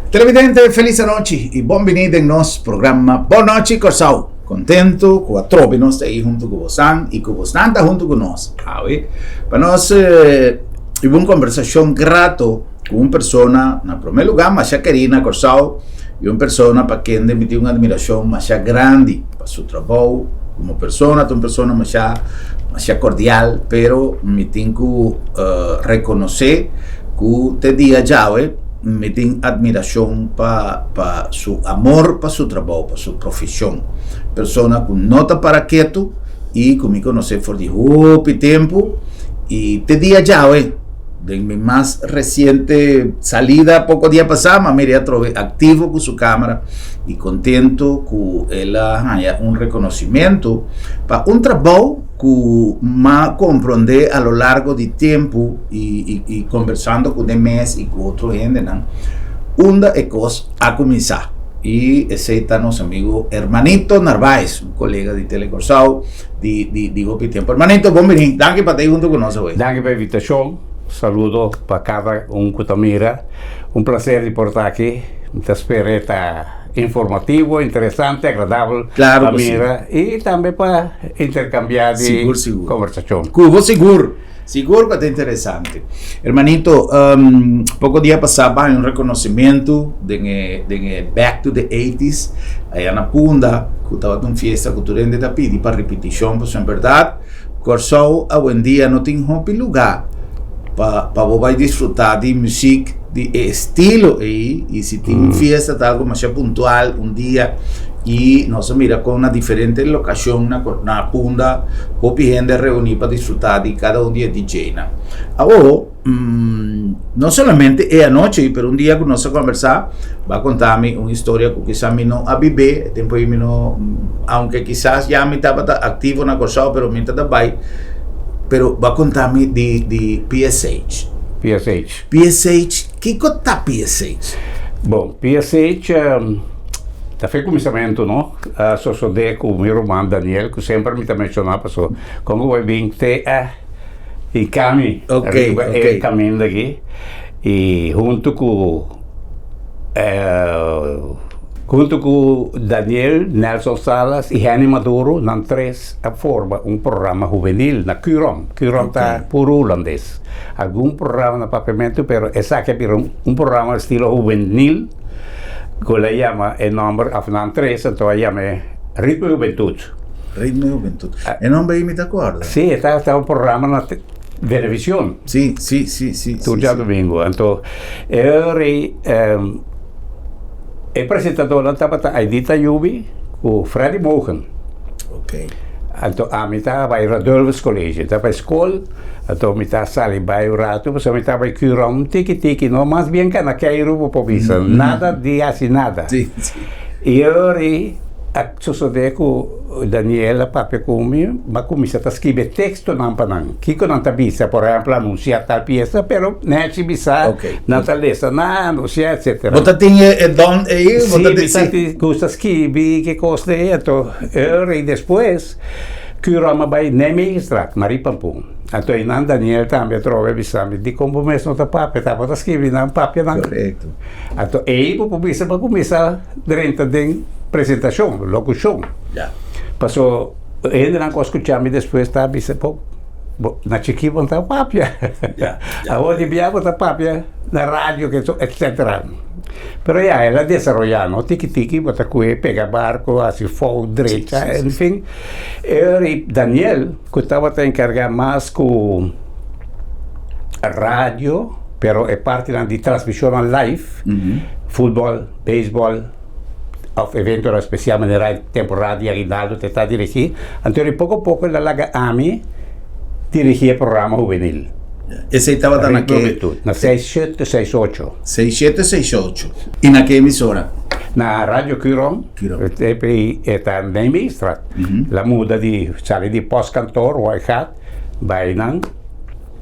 Televidente, felis anochi i bon bini den nos programa Bon Nochi Kòrsou. Kontentu ku atrobe nos ta ei huntu ku bosan i ku bosnan ta huntu ku nos awe pa nos hiba un kombersashon grato ku un persona na promé lugá masha kerí na Kòrsou i un persona pa kende mi tin un admirashon masha grandi pa su trabou komo persona, ta un persona masha masha kordial pero mi tin ku rekonosé ku te dia djawe mi tin admirashon pa pa su amor pa su trabou, pa su profeshon. Persona ku no ta para ketu i ku mi konosé for di hopi tempu i te dia djawe. Den mi mas resiente salida poko dia pasá m'a mir'é atrobe aktivo ku su kámara i kontento ku el a haña un rekonosimentu pa un trabou ku m'a komprondé a lo largo di tempu i i kombersando ku den mes i ku otro hendenan unda e kos a kuminsá. I esei ta nos amigu Hermanito Narvaez, un kolega di Tele Kòrsou. Di di di hopi tempo. Hermanito, bon bini. Danki pa ta ei hunto ku nos awe. Danki pa invitashon. Saludo pa kada un ku ta mira. Un plaser di por ta aki. Mi ta spera e ta informativo, interesante, agradabel Claro pa ku si. mira i tambe pa interkambiá di Sigur, sigur. kombersashon. Ku bo sigur. Sigur ku a ta interesante. Hermanito, poko dia pasá bai un rekonosimentu den e den e Back to the Eighties aya na Punda ku tabata un fiesta ku tur hende ta pidi pa ripitishon pasobra en bèrdat Kòrsou awendia no tin hopi lugá pa pa bo bai disfrutá di muzik di e estilo ei i si tin un fiesta ta algu masha puntual un dia i nos a mira kon na diferente lokashon na na Punda hopi hende a reuní pa disfrutá di kada un di e DJ-nan. Awor no solamente e anochi ei pero un dia ku nos a kòmbersá bo a konta mi un historia ku kisas mi no a bibé e tempu ei mi no aunke kisas ya mi tabata aktivo na Kòrsou pero mi ta bai pero bo a konta mi di di PSH. PSH. PSH, kiko ta PSH? Bon, PSH ta fe kuminsamentu no, a sosodé ku mi ruman Daniel ku semper mi ta menshoná paso kon ku bai bin te a hinká mi riba e kaminda aki i huntu ku huntu ku Daniel, Nelson Salas i Henny Maduro nan tres a forma un programa hubenil na Curom, Curom ta puru hulandes. Algun programa na papiamentu pero esaki a bira un programa estilo hubenil ku el a yama e nomber af nan tres anto a yam'e Ritmo di Hubentud. Ritmo di Hubentud. E nomber ei mi ta acorda. Si, e ta un programa na television. Si, si, si, si. Tur djadumingu. Anto e ora ei e presentadornan tabata Aidita Yubi ku Freddy Mogen. Ok. Anto ami ta bai Radulphus College, ta bai skol. Anto mi ta sali bai un ratu pasobra mi ta bai cura un tiki tiki no mas bien ka na keiru bo por bisa nada di hasi nada. I ora ei a sosode ku Daniel a papia ku mi mi a kuminsá ta skibi e tekstonan pa nan kiko nan ta bisa por ehempel anunsiá tal piesa pero nechi bisa nan ta lesa nan anunsiá etsetera. Bo ta tin e don ei? Si mi ta gusta skibi ki kos ei anto ora ei despues. Curom a bai Nijmegenstraat, Marie Pampoen. Anto einan Daniel tambe a trobe bisa mi, dikon bo mes no ta papia? Tabata skibi nan papia nan. Korekto. Anto ei bo por bisa bo a kuminsá drenta den presentashon, lokushon. Ya. Paso hendenan ku a skucha mi despues ta bisa, bo, bo na chikí bo no ta papia. Ya, ya. Awor di bia bo ta papia na radio, etsetera. Pero ya, el a desaroyá, no? Tiki tiki bo ta kue pega barko, hasi fout, drecha, en fin. E Daniel, ku tabata enkargá mas ku radio, pero e partinan di transmishonnan live, futbòl, beisbòl, òf eventonan spesial manera e temporada di Aguinaldo te ta dirigí. Anto di poko poko el a laga ami dirigí e programa hubenil. Esei tabata na ke? Na seis shete seis ocho. Seis shete seis ocho. I na ke emisora? Na Radio Curom. Curom. E ta Nijmegenstraat. La muda di sali di postkantoor Waaigat bai nan.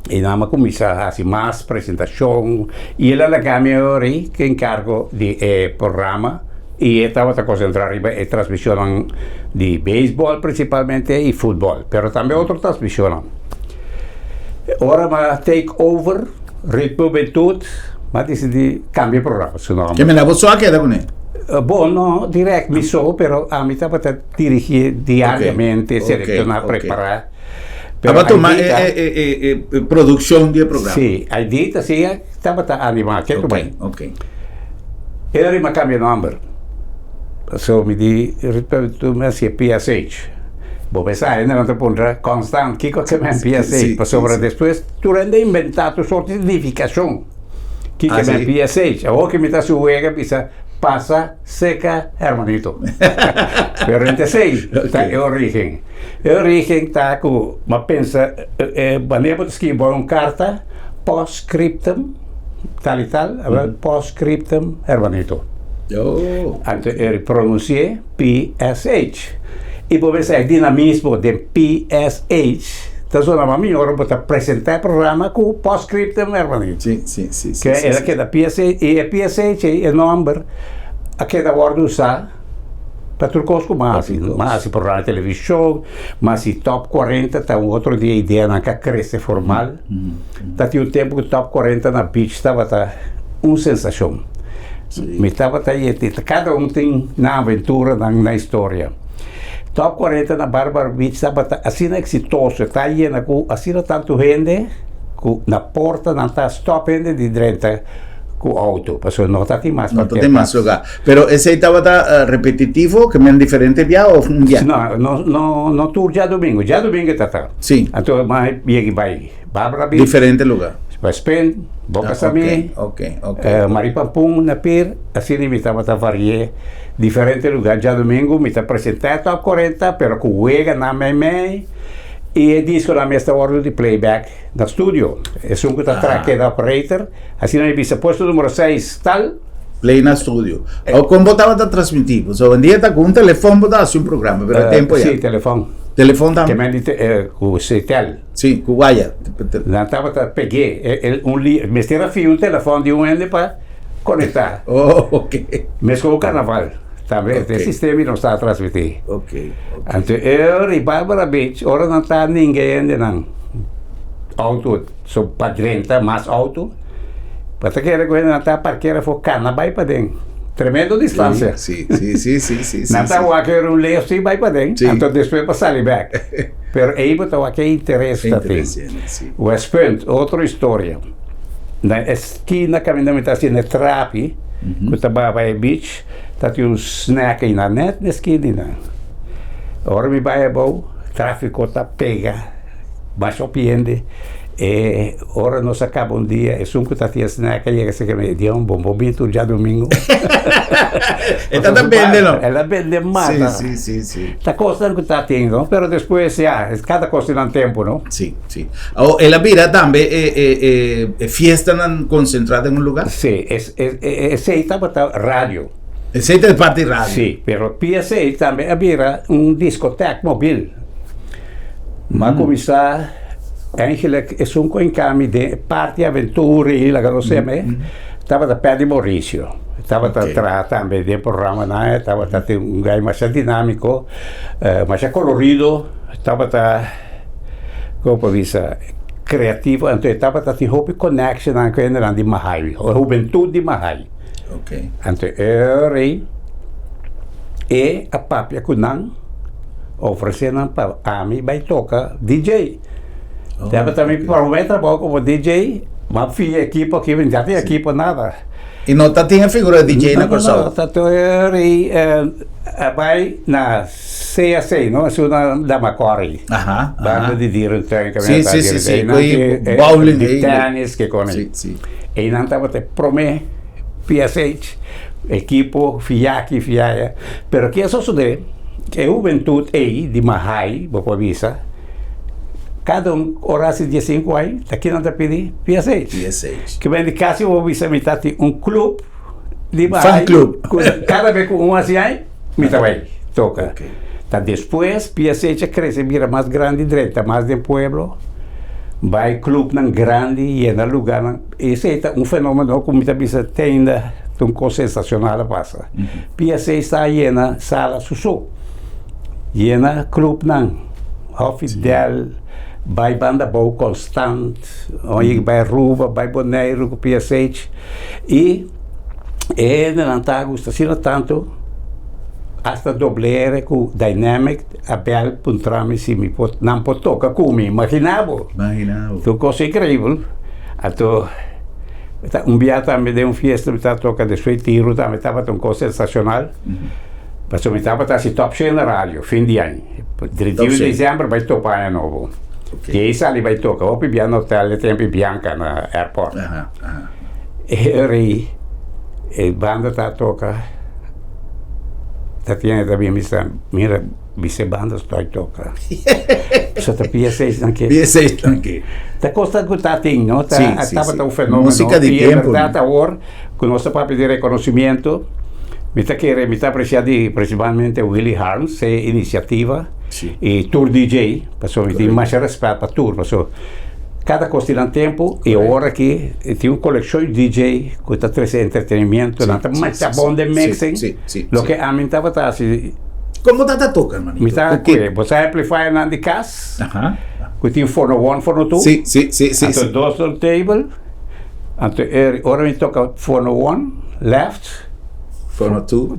I nan a kuminsá hasi mas presentashon i el a laga mi ora ei ku enkargo di e programa i e tabata konsentrá riba e transmishonnan di beisbòl prinsipalmente i futbòl, pero tambe otro transmishonnan. Ora mi a take over Ritmo Hubentud. M'a disidí kambia e programa su nòmber. Ke mira bo so a keda kuné? Bo, no dirèkt mi so, pero ami tabata dirigí diariamente, selektoná, prepará. Pero Aba tuma e produkshon di e programa. Sí, Aidita sí tabata animá, ke ku bai. Ok. E ora mi a kambia nòmber. So mi di, mi a hasié PSH. Bo mester sa, hende nan ta puntra konstant kiko ke men PSH, pasobra despues tur hende a inventá tur sorti di nifikashon kiko ke men PSH. Awor ke mi ta hasi un wega bisa pasa seka hermanito. Pero hende esei ta e origen. E origen ta ku mi a pensa wanneer bo ta skibi bo un karta postscriptum tal i tal, awel postscriptum hermanito. Anto e pronunsi'é PSH. I bo mester e dinamismo den PSH ta zona mas mihor ora bo ta presenta e programa ku postscriptum hermanito. Sí, sí, sí, sí. Ke el a keda PSH i e PSH ei e nomber a keda wòrdu usá pa tur kos ku mas hasi. Mas hasi programa di televishon, mas hasi top kuarenta ta un otro di e ideanan ku a krese formal. Ta tin un tempu ku top kuarenta na beach tabata un sensashon. Mi tabata yeti, kada un tin nan aventura, nan nan historia. Top 40 na Barbara Beach tabata asina eksitoso, e ta yena ku asina tantu hende ku na porta nan ta stòp hende di drenta ku outo, pasobra no ta tin mas No ta tin mas lugá. Pero esei tabata repetitivo, ke men diferente bia òf un bia? No, no, no, no tur djadumingu. Djadumingu e ta ta. Sí. Anto mas yegi bai Barbara Beach. Diferente lugá. Westpunt, Boca Samí, Maripampun na Pir, asina mi tabata vari'é diferente lugá. Djadumingu mi ta presentá e Top 40, pero ku weganan meimei i e diskonan mes ta wòrdu di playback na studio. Esun ku ta traha keda operator, asina mi bisa puesto numero seis tal. Play na studio. O kon bo tabata transmití? Pasobra hoy en dia ta ku un telefòn bo ta hasi un programa, pero e tempu ya. Sí, telefòn. Telefòn tambe? Ke men di ku Ctel. Sí, ku waya. Nan tabata peg'é e un li, mester a fia un telefòn di un hende pa konektá. Oh, ok. Meskos ku karnaval, tambe e sistema nos ta transmití. Ok, ok. Anto e ora i Barbara Beach, ora nan ta ninga e hendenan outo, so pa drenta mas outo, bo ta kere ku hendenan ta parkera afó kana bai paden. Tremendo distansia. Sí, sí, sí, sí, sí, sí. Nan ta wak e un lef sí bai paden, anto despues pa sali bèk. Pero ei bo ta wak e interes ta tin. Westpunt, otro historia. Na e skina kaminda mi ta hasiendo e trapi ku ta baha bai e beach, ta tin un snack einan nèt na e skina einan. Ora mi bai abou, trafiko ta pega. Masha hopi hende e ora nos a caba un dia esun cu ta haci snack a yega cerca mi dion bon bo bin tur djadomingo. E ta ta bende no. El a bende mata. Si si si si. Ta cosnan cu ta tin no pero despues ya cada cos tin nan tempo no. Si si. Awo el a bira tambe e e e e fiestanan concentra den un lugar? Si es es esey tabata radio. Esey ta e parti radio. Si pero PSA tambe a bira un discoteca mobil. M'a kuminsá eigenlijk esun ku a hinká mi den e parti aventura ei laga nos seme tabata Paddy Mauricio. E tabata traha tambe den programanan, e tabata tin un guy masha dinámiko, masha kolorido, tabata komo por bisa kreativo, anto e tabata tin hopi konèkshonan ku hendenan di Mahaai, e hubentut di Mahaai. Anto e rei e a papia ku nan. Ofresé nan pa ami bai toka DJ. Tabata mi promé trabou komo DJ, m'a fia ekipo aki, mi no tin ekipo nada. I no ta tin e figura di DJ na Kòrsou? No, no, ta tur e a bai na CAC, no? Esun na Damacori. Banda di Dierentuin ku Si, si, si, si, ku e bowling di tennis ke kon ei. Einan tabata e promé PSH, ekipo fia aki fia aya. Pero ke a sosodé? E hubentut ei di Mahai, bo por bisa, kada un ora hasi diesinku ai, ta kinan ta pidi? PSH. PSH. Ke men di kasi bo por bisa mi ta tin un club di Mahai. Fan club. Ku kada bes ku un hasi ai, mi ta bai toka. Ta despues PSH a krese bira mas grandi, drenta mas den pueblo, bai clubnan grandi, yena lugarnan. Esei ta un fenomeno ku mi ta bisa te ainda ta un kos sensacional a pasa. PSA sta yena sala su so. Yena clubnan, Hofi Del, Bai Banda Bou konstant, oye bai Aruba, bai Boneiru ku PSH i e hendenan ta gusta asina tantu hasta doblere ku Dynamic a bèl puntra mi si mi por nan por toka ku mi, imagina bo. Imagina bo. Ta un kos inkreibel. Anto un bia tambe den un fiesta mi ta toka despues tiru tambe tabata un kos sensashonal. Pasobra mi tabata hasi Top 100 na radio fin di aña. 31 di diciember bai topa aña nobo. Di ei sali bai toka. Hopi bia na hotel e tempo Bianca na airport. E rei e banda ta toka. Tatiana ta bin bisa mira bisa e banda stoi toka. So ta pia seis nan ke. Pia seis nan ke. Ta cosa ku ta tin no. Ta tabata un fenomeno. Musica di tempo. I en berdad awor Ku nos ta papia di rekonosimiento, mi ta kere, mi ta apresia di prinsipalmente Willy Harms, e inisiativa, i tur DJ, pasobra mi tin masha rèspèt pa tur, pasobra kada kos tin nan tempu, i awor aki tin un kolekshon di DJ ku ta trese entretenimiento, nan ta masha bon den mixing, loke ami tabata hasi. Komo ta ta toka, hermanito? Mi ta kue, bo sa amplifiernan di kas, ku tin fono one, fono two, anto dos turntable. Anto e ora mi toka fono one, left. Fono two.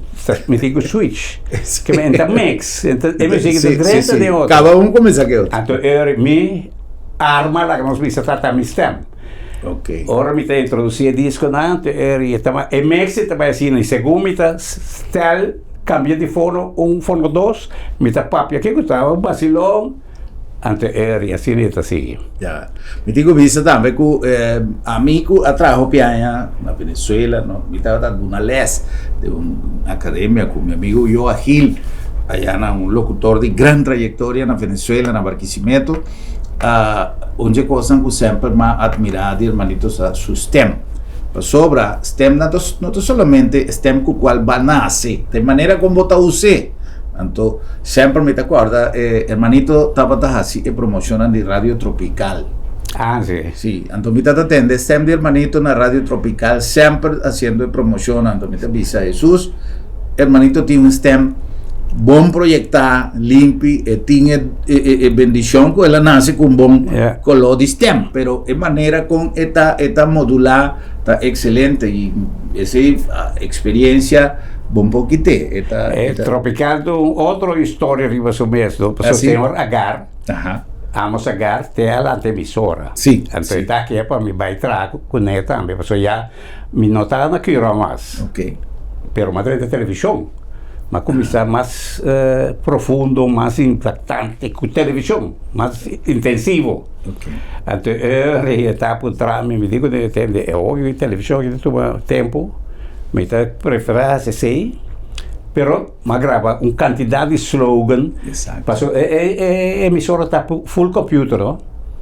Mi tin ku switch. Ke mi enta mix. Enta e musica ta drenta den otro. Kaba un kuminsá ke otro. Anto e ora mi arma laga nos bisa ta ta mi stem. Ok. Ora mi ta introdusí e diskonan anto e ora e ta e mix ta bai asina i segun mi ta stel kambia di fono un fono dos mi ta papia ke ku ta un basilon. Anto e ri asina e ta sigui. Ya. Mi tin ku bisa tambe ku ami ku a traha hopi aña na Venezuela, no, mi tabata duna les den un akademia ku mi amigu Joa Gil, aya na un lokutor di gran trayektoria na Venezuela, na Barquisimeto. Un dje kosnan ku semper m'a atmirá di hermanito ta su stem. Pasobra stem no ta no ta solamente stem ku kual bo a nase, ta e manera kon bo ta us'é. Anto semper mi ta corda e hermanito tabata haci e promocionnan di Radio Tropical. Ah, si. Si, anto mi tata tende stem di hermanito na Radio Tropical semper haciendo e promocionnan. Anto mi ta bisa, Jesus, hermanito tin un stem bon proyecta, limpi, e tin e, e, e bendicion cu el a nace cu un bon Yeah. color di stem, pero e manera con e ta, e ta modula ta excelente y esey experiencia Bon por kite e ta E Tropical ta un otro historia riba su mes no pasobra señor Agar Amos Agar te a lanta emisora anto e ta aki pa mi bai traha cune tambe pasobra ya mi no ta na Cura mas pero mi a drenta television mi a cuminsa mas profundo mas impactante cu television mas intensivo anto e rei ta puntra mi mi di cu tende e hopi di television aki ta tuma tempo. Mi ta preferá hasi esei, pero mi a graba un kantidat di slogan. Exacto. Paso e e e emisora ta full computer no.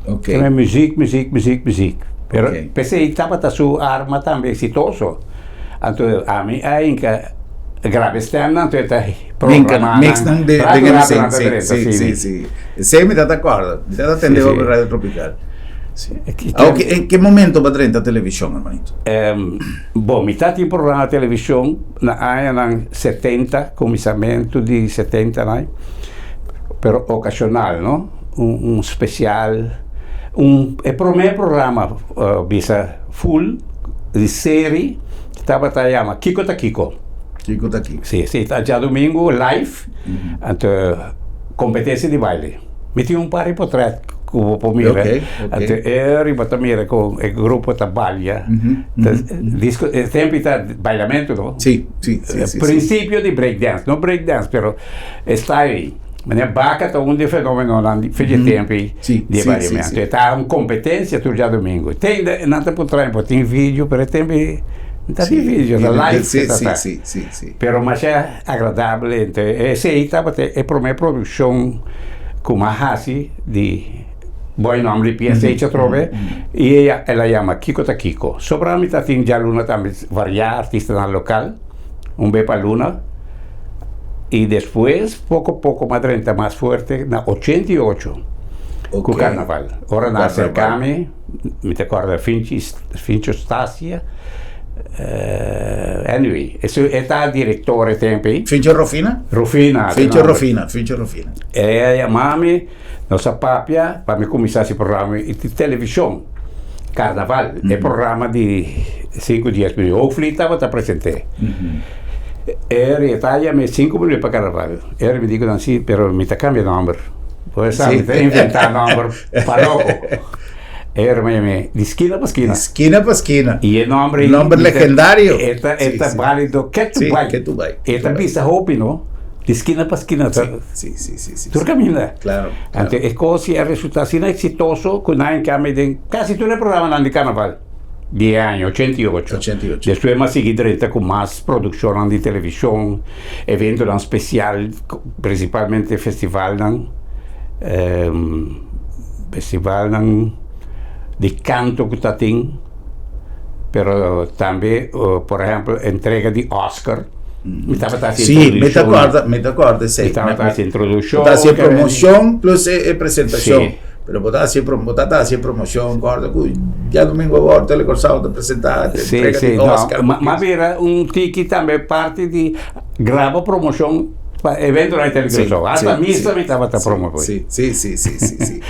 Ok. Keme muziek, muziek, muziek, muziek. Pero Ok. p'esei tabata su arma tambe eksitoso. Anto ami a hinka graba e stemnan anto e ta Minka, programá nan. mix nan de, Rato den rato sí, nan ta sí, drenta, sí, sí. sí, sí. Esei mi ta ta acorda. Mi ta ta tende Sí, sí. hopi Radio Tropical. Sí. Ki Ah, ok, tempo? en ke momento bo a drenta televishon, hermanito? Bo, mi ta tin programa televishon na añanan setenta, kuminsamentu di setentanan, pero okashonal, no? Un un spesial, un e promé programa bisa full di seri tabata yama Kiko ta Kiko. Kiko ta Kiko. Si, si, ta djadumingu live, anto kompetensia di baile. Mi tin un par di potret ku bo por mira. Ok, ok. Anto e riba ta mira ku e grupo ta balia. Ta disco e tempo ta bailamento no? Si, si, si, si. Principio di break dance, no break dance pero e style. Meneer Baca ta un di e fenomenonan di fecha tempo ei Si, di e si, si, bailamento. si. E ta un competencia tur djadomingo. Te ainda nan ta por trae por tin video pero e tempo ei no ta tin video, ta live Si, ta si, ta. si, si, si. Pero masha agradable ento esei tabata e prome produccion cu mi a haci di Boy Nombre di PSH atrobe y el a yama Kiko ta Kiko. Sobra mi ta tin djaluna tambe varia artistanan local un be pa luna y despues poco poco mi a drenta mas fuerte na 88 cu carnaval. Ora nan a acerca mi, mi ta corda Finchi Fincho Stasia. Anyway, e ta director e tempo ei. Fincho Rofina? Rofina. Fincho Rofina, Fincho Rofina. E a yama mi, nos a papia pa mi kuminsá hasi programa di televishon, Karnaval, e programa di sinku dies minuut. Hoogvliet tabata present'é. E reta a yam'é sinku minuut pa Karnaval. E mi di ku nan si, pero mi ta kambia nòmber. Bo sa, mi ta inventá nòmber pa loko. E hermano mi, di skina pa skina. Di skina pa skina. I e nomber ei. Nomber legendario. E ta, e ta válido ke tu bai. Sí, ke tu bai. E ta bisa hopi, no? Di skina pa skina. Sí, sí, sí, sí, sí. Tur kaminda. Claro, claro. Anto e kos a resulta asina eksitoso ku nan kambia den kasi tur e programanan di karnaval di e aña 88. 88. Despues mi a sigui drenta ku mas produkshonnan di televishon, eventonan spesial, prinsipalmente festivalnan. Festivalnan di kanto ku ta tin, pero tambe por ehèmpel entrega di Oscar. Mi tabata hasi Sí, mi ta kòrda, mi ta kòrda esei. Mi tabata hasi introdushon. Bo ta hasi e promoshon plus e presentashon. Sí. Pero bo ta hasi bo ta hasi e promoshon, kòrda ku djadumingu awor Telekòrsou ta presentá entrega di Oscar. Sí, sí, no, m'a bira un tiki tambe parti di graba promoshon. Pa evento na Telecorsou. Hasta misa mi tabata promove. Sí, sí, sí, sí, sí, sí.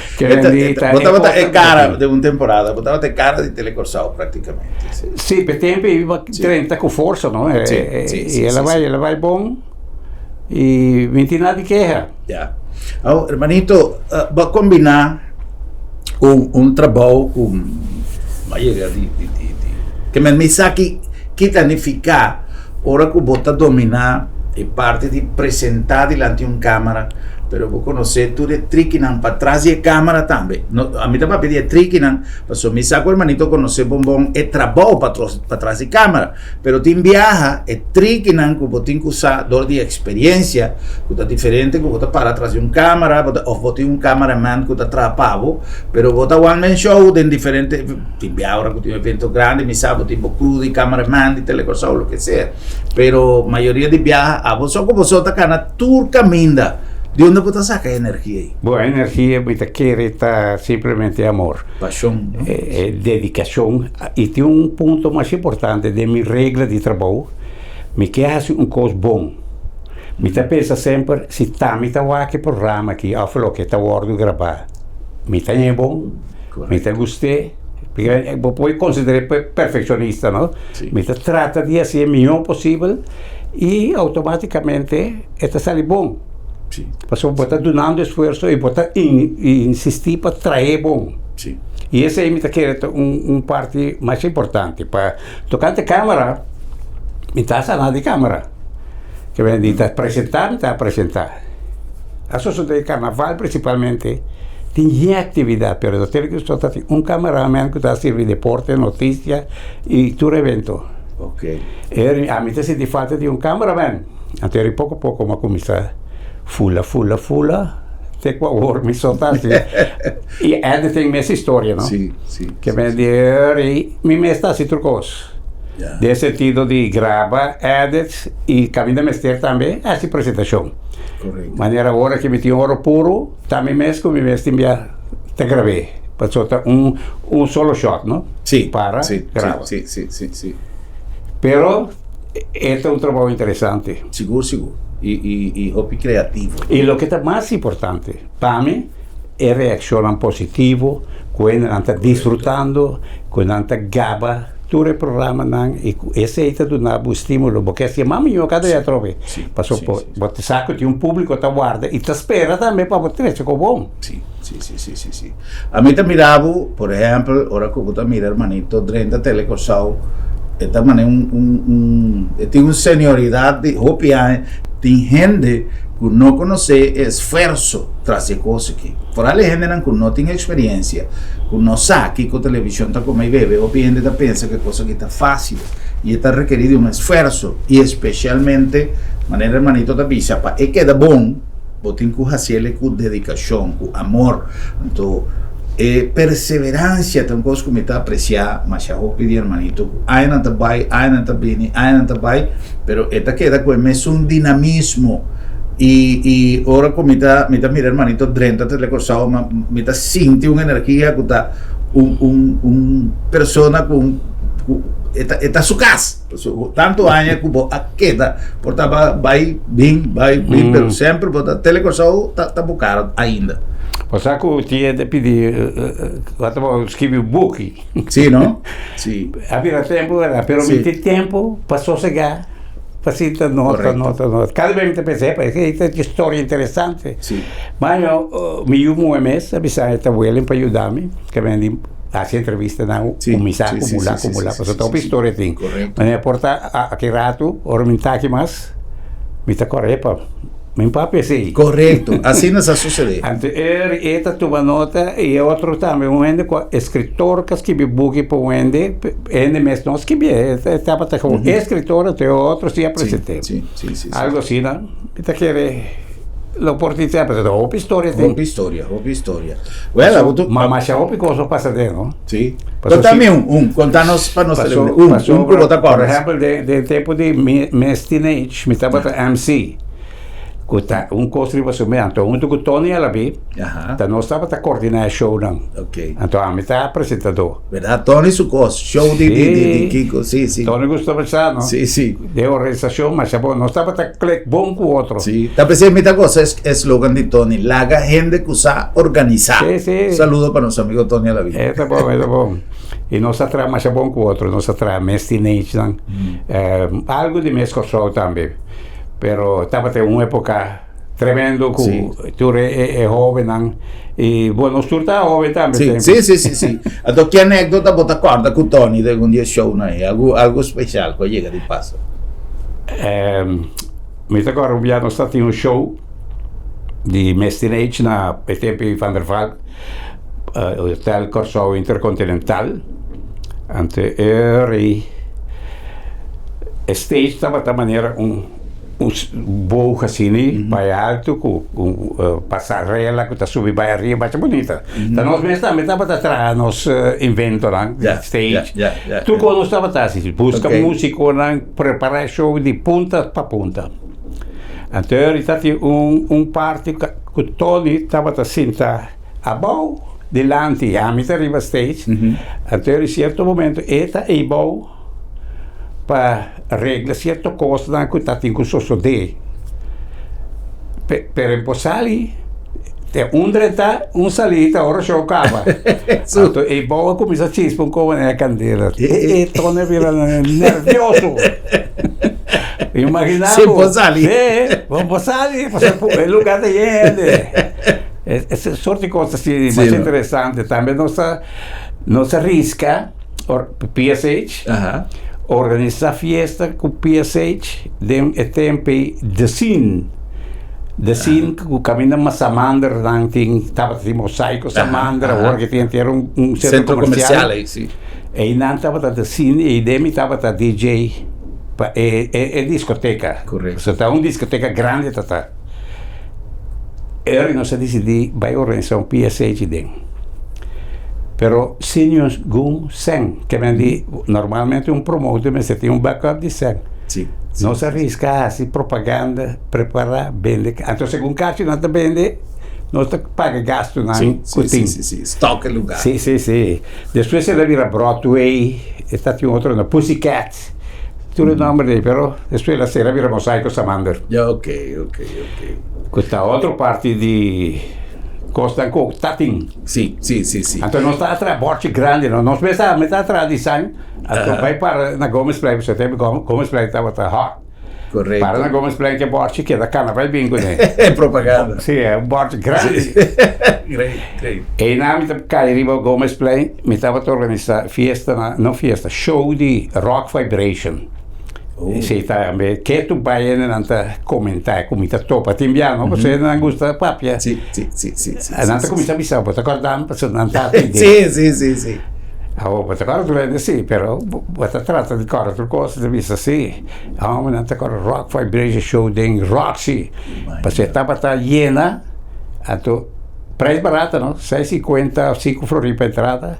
Bo tabata e cara de un temporada, bo tabata e cara di Telecorsou prácticamente. Sí, sí pe tempo iba 30 ku forsa, no? Sí, sí, sí. I el a bai, el a bai bon. I mi tin nada di keha. Ya. Awo, hermanito, bo a kombiná un un trabou ku bo a yega di di di di ke men mi sa ki ki ta nifiká Ora ku bo ta dominá e parti di presentá dilanti un kámara, pero bo konosé tur e trikinan patras di e kámara tambe. No, ami ta papia di e trikinan, pasobra mi sa ku hermanito konosé bon bon e trabou patras di kámara. Pero tin biaha e trikinan ku bo tin ku sa dor di eksperiensia, ku ta diferente ku bo ta para tras di un kámara, bo ta òf bo tin un kámaraman ku ta traha pa bo, pero bo ta one man show den diferente. Tin bia ora ku tin un evento grandi mi sa bo tin bo crew di cameraman di Telecuraçao loke sea pero mayoria di biaha abo so ku bo so ta kana tur kaminda di unda bo ta saka e energia ei? Bo energia mi ta kere ta simplemente amor. Pasion no? E dedikashon i tin un punto mas importante den mi regla di trabou mi ke hasi un kos bon mi ta pensa semper si ta mi ta wak e programa aki òf loke ta wòrdu grabá mi ta ñe bon. Mi ta gust'é, porque bo por konsider'é perfekshonista, no? Mi ta trata di hasié e mihó posibel i outomátikamente e ta sali bon. Pasobra bo ta dunando esfuerso i bo ta insistí pa traé bon. I esei mi ta kere ta un parti masha importante. Pa tokante kámara, mi ta sana di kámara. Ke mi ta presentá, mi ta presentá. A sosodé karnaval prinsipalmente tin yen aktividat pero ta tene ku ta tin un kameraman ku ta sirbi deporte, notisia i tur evento. E ami ta sinti falta di un kameraman anto eri poko poko mi a kuminsá fula fula fula te ku awor mi so ta hasi i editing mes historia no ke men di eri mi mes ta hasi tur kos den sentido di graba, edit i kaminda mester tambe hasi presentashon. Manera ora ki mi tin oro puru, ta mi mes ku mi mes tin bia ta grab'é. Pasobra ta un un solo shot, no? Sí. Para, sí, graba. Sí, sí, sí, sí. Pero e ta un trabou interesante. Sigur, sigur. I, i, i hopi kreativo. I loke ta mas importante pa mi, e reakshonnan positivo ku hendenan ta disfrutando, ku nan ta gaba tur e programanan i ku esei ta duna bo estímulo. Bo ke hasié mas mihó kada dia atrobe. Pasobra bo ta sa ku tin un públiko ta warda i ta spera tambe pa bo trese ku bon. Sí, sí, sí, sí, sí, sí. Ami ta mira bo, por ehèmpel, ora ku bo ta mira hermanito drenta Tele Kòrsou, e ta manera un, un, un, e tin un senioridat di hopi aña. Tin hende ku no konosé e esfuerso tras di e kos aki. Foral e hendenan ku no tin eksperensia, ku no sa kiko televishon ta kome i bebe, hopi hende ta pensa ku e kos aki ta fásil i e ta rekerí di un esfuerso i espesialmente, manera hermanito ta bisa, pa e keda bon, bo tin ku hasiel ku dedikashon, ku amor. Anto e perseveransia ta un kos ku mi ta apresiá masha hopi di hermanito, ku añanan ta bai, añanan ta bini, añanan ta bai, pero e ta keda ku e mesun dinamismo. I i ora ku mi ta mi ta mira hermanito drenta Telekòrsou ma mi ta sinti un energia ku ta un un un persona ku un ku E ta su kas. Tantu aña ku bo a keda por ta bai bin, bai bin, pero semper bo ta Tele Kòrsou ta ta bo kara ainda. Bo sa ku tin hende pidi wak ta bo skibi un buki. Si no? Si. A bira tempu wèrdad, pero mi tin tempu pa sosegá, pa sinta nota, nota, nota. Kada bes mi ta pensa, epa, esei ta historia interesante. Si. Ma yo, mi yu muhé mes a bisa e ta willing pa yuda mi, ke men di hasi entrevistanan kuminsá akumulá, akumulá, pasobra ta hopi historia tin. Manera por ta aki ratu, ora mi ta aki mas, mi ta kòrda, epa, mi papia esei. Korekto, asina sa susedé. Anto e ta tuma nota i e otro tambe, un hende ku eskritor ku a skibi buki pa un hende, hende mes no a skibié, e tabata komo eskritor, anto e otro si a present'é. Algo asina, mi ta kere. Lo por tin tempo, ta hopi historia tin. Hopi historia, hopi historia. Well, abo tu... Ma masha hopi cosa a pasa den, no? Sí. Contame un, un, contanos pa nos televidente. Un, un cu bo ta Por ehempel, den, den tempo di mi, mes teenage, mi tabata MC. Cu ta un cos riba su mes. Anto hunto cu Tony Alabi, ta nos tabata coordina e shownan. Ok. Anto ami ta presentador. Verdad, Tony su cos, show di, di, di, di Kiko, sí, sí. Tony gusta pensá, no? Sí, sí. De organisacion, masha bon. Nos tabata click bon cu otro. Sí, ta pesey mi ta goza e slogan di Tony, laga hende cu sa organisa. Sí, sí. Saludo pa nos amigo Tony Alaví. E ta bon, e ta bon. Y nos a traha masha bon cu otro. Nos a traha mes teenage-nan. Algo di mes Kòrsou tambe. Pero tabata un epoca tremendo cu tur e hobennan. Y bueno, nos tur ta hoben tambe. Sí, sí, sí, sí, sí. Anto, ki anecdota bo ta corda cu Tony den un di e shownan ey? Algo, algo special cu a yega di pasa? Mi ta corda un bia nos ta tin un show di mes teenage na e tempo di Van der Valk, Hotel Kòrsou Intercontinental. Anto e rei, e stage tabata manera un un boog asina bai alto ku un pasarela ku ta subi bai ariba masha bunita. Ta nos mes tambe tabata traha nos inventonan di stage. Tur kos nos tabata hasi, buska musikonan, prepara e show di punta pa punta. Anto ta tin un un parti ku Tony tabata sinta abou dilanti, ami ta riba stage, anto den sierto momento e ta eibou pa regla sierto kosnan ku ta tin ku sosodé. Pero e por sali, te un drenta, un salita ora show kaba. Anto eibou a kuminsá chispa un koba na e kandela. E Tony a bira nervioso. Imagina Sin por sali. Sí, bo por sali, pasobra e lugar ta yen hende. E sort di kos así mas interesante. Tambe nos ta nos ta riska PSH organisa fiesta ku PSH den e tempo ei The Scene. The Scene ku kaminda mas Samander nan tin tabata tin mosaico Samander awor ke tin entero un sentro komersial. Einan tabata The Scene i den mi tabata DJ pa e e diskoteka. So ta un diskoteka grandi ta ta. Eri nos a disidí bai organisá un PSH den. Pero sin ningun sèn. Ke men di normalmente un promotor mester tin un backup di sèn. Nos a riska hasi propaganda, prepará, bende. Anto segun kachi nan ta bende, nos ta paga gastunan ku tin. Stock e lugar. Si, si, si. Despues el a bira Broadway, e ta tin otro nomber, Pussycat. Tur e nomber ei, pero despues el a sera bira Mosaico Samander. Ya, ok, ok, ok. Ku ta otro parti di kosnan ku ta tin. Si, si, si, si. Anto nos ta atraha bòrchi grandi, no? Nos mes ta mester atraha di san, anto bai para na Gomezplein, pasobra e tempu Gomezplein tabata hòt. Correcto. Para na Gomezplein ke bòrchi keda kana bai bin kuné. Propaganda. Si, e un bòrchi grandi. Great, great. Einan mi ta kai riba Gomezplein, mi tabata organisá fiesta na, no fiesta, show di Rock Vibration. Oh. Esei ta tambe, ke tur bai hende nan ta komentá ku mi ta topa tin bia no, pasobra hende nan gusta papia. Si, si, si, si, si. Nan ta kuminsá bisa, bo ta kòrda mi pasobra nan ta pidi. Si, si, si, si. Awor bo ta kòrda tur hende si, pero bo ta trata di kòrda tur kos, ta bisa si. Homennan ta kòrda Rock Vibration Show den Roxy. Pasobra e tabata yena, anto prijs barata no, 6.50, 5 florin pa entrada.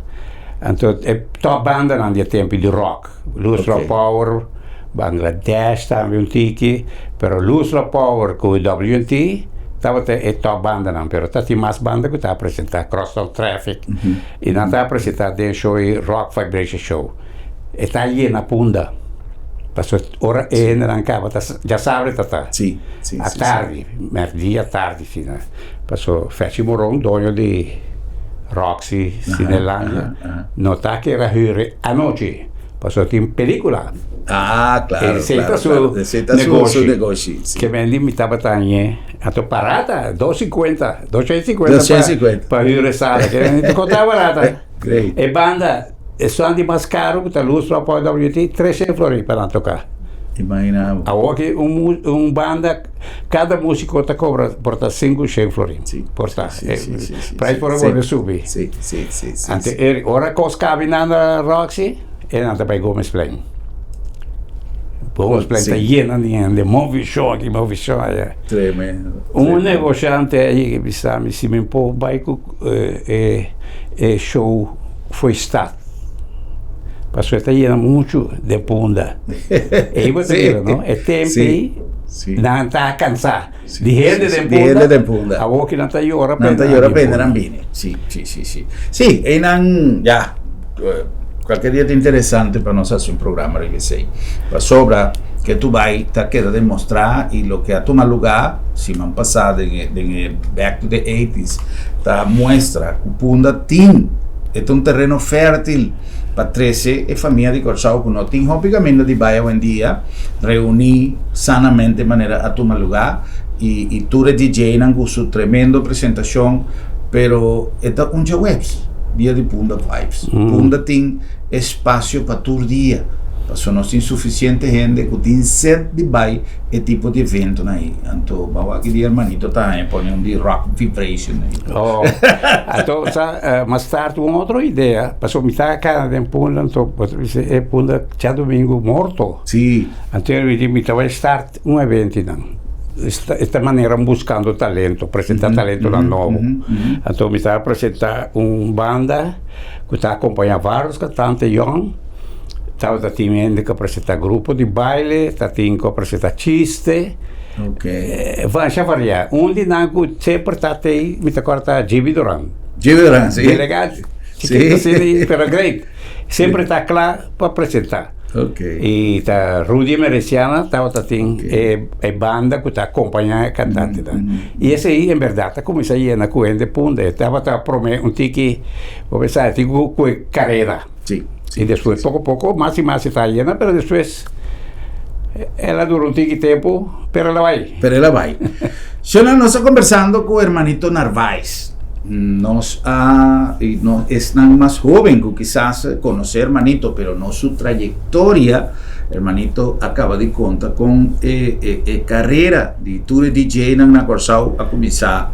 Anto e top bandanan di e tempo di rock, Luz Rock Power, Bangladesh tambe un tiki, pero Luz Rock Power ku WNT tabata e top bandanan, pero ta tin mas banda ku ta presenta, Crosstown Traffic, i nan ta presenta den show e Rock Vibration Show. E ta yena Punda. Pasobra ora e hendenan kaba ta djasabra ta ta. Sí, sí, A tardi, mèrdia tardi asina. Pasobra Fechi Moron, doño di Roxy Cinelandia, no ta kere hür anochi. Pasobra tin pelikula. Ah, claro, Esei ta claro, su claro. Esei ta su, su negoshi. negoshi, sí. Ke men di mi tabata hañ'é. Anto barata, dos sinkuenta, dos shen sinkuenta Dos shen pa sinkuenta. pa hür e sala. Ke men di ta kotá barata. Great. E banda, esun di mas karu ku ta Luz pa WT, tres shen florin pa nan toká. Imagina bo. Awor ki un mu un banda, kada músiko ta kobra por ta sinku shen florin. Sí, Por ta. sí, sí, sí, sí, Prijs sí, por a sí. bolbe subi. Sí, sí, sí, sí, Anto sí. e ora kos kabi nan na Roxy, e nan ta bai Gomezplein. Gomezplein ta Sí. yena di hende, move show aki, move show aya. Tremendo. Un tremendo. negoshante a yega bisa mi si mi por bai ku e e show fo'i stad. Pasobra e ta yena muchu den Punda. Ei bo ta mira no? E tempu ei nan ta kansá di hende den Di hende den Punda. Awor ki nan ta yora Nan ta yora pa hende nan bini. Sí, sí, sí, sí. Sí, einan ya kualke dia ta interesante pa nos hasi un programa riba esei. Pasobra ke tu bai ta keda demostrá i loke a tuma lugá siman pasá den e den e Back to the Eighties ta muestra ku Punda tin e ta un tereno fértil pa trese e famia di Kòrsou ku no tin hopi kaminda di bai awendia reuní sanamente manera a tuma lugá i i tur e DJ-nan ku su tremendo presentashon pero e ta un djaweps dia di Punda Vibes. Punda tin espasio pa tur dia pasobra nos tin sufisiente hende ku tin set di bai e tipo di eventonan ei. Anto bo a wak di hermanito ta haña pone un di rock vibration ei. Oh, anto sa mas tardi un otro idea, pasobra mi ta kana den Punda anto bo ta bisa e Punda djadumingu morto. Sí. Anto mi di mi ta bai start un eventonan. Esta manera buscando talento, presenta talentonan nobo. Anto mi ta presenta un banda ku ta akompañá vários kantante yòn. Tabata tin hende ku a presentá grupo di baile, ta tin ku a presentá chiste. Masha variá. Un di nan ku semper ta tei, mi ta kòrda ta Jimmy Duran. Jimmy Duran, si. Delegado, chiquito asina, pero great. Semper ta kla pa presentá. I ta Rudy Emereciana tabata tin e banda ku ta akompañá e kantantenan. I esei en bèrdat a kuminsá yena ku hende punda. E tabata promé un tiki, bo pensá, e tin ku kue karera. I despues poko poko mas i mas e ta yena, pero despues el a dura un tiki tempu, pero el a bai. Pero el a bai. Shona, nos a kombersando ku hermanito Narvaez. Nos a, i no esnan mas hoben ku kisas konosé hermanito, pero no su trayektoria. Hermanito a kaba di konta kon e e e karera di tur e DJ-nan na Kòrsou a kuminsá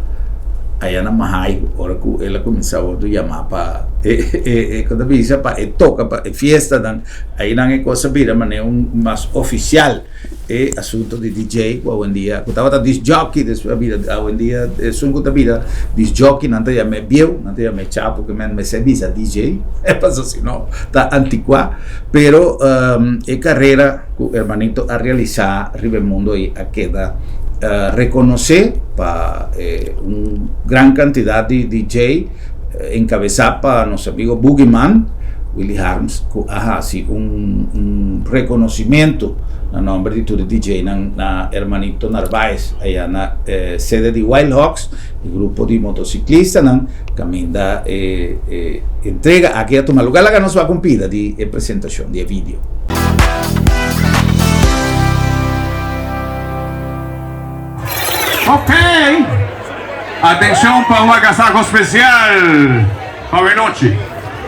aya na Mahayo, ora ku el a kuminsá wòrdu yamá pa e e e kon ta bisa pa e toka pa e fiestanan. Ainan e kos a bira manera un mas ofisial. E asunto di DJ ku awendia ku tabata disc jockey despues a bira awendia esun ku ta bira disc jockey nan ta yam'é bieu nan ta yam'é chapo ke men mester bisa DJ pasobra si no ta antikuá pero e karera ku hermanito a realisá riba e mundo ei a keda rekonosé pa un gran kantidat di DJ enkabesá pa nos amigo Boogie Man Willy Harms ku a hasi un un rekonosimentu na nòmber di tur e DJ-nan na Hermanito Narvaez aya na e sede di Wild Hawks, e grupo di motosiklistanan kaminda e e entrega aki a tuma lugar. Laga nos wak un pida di e presentashon di e video. Ok! Atenshon pa un agasaho spesial! Awe nochi.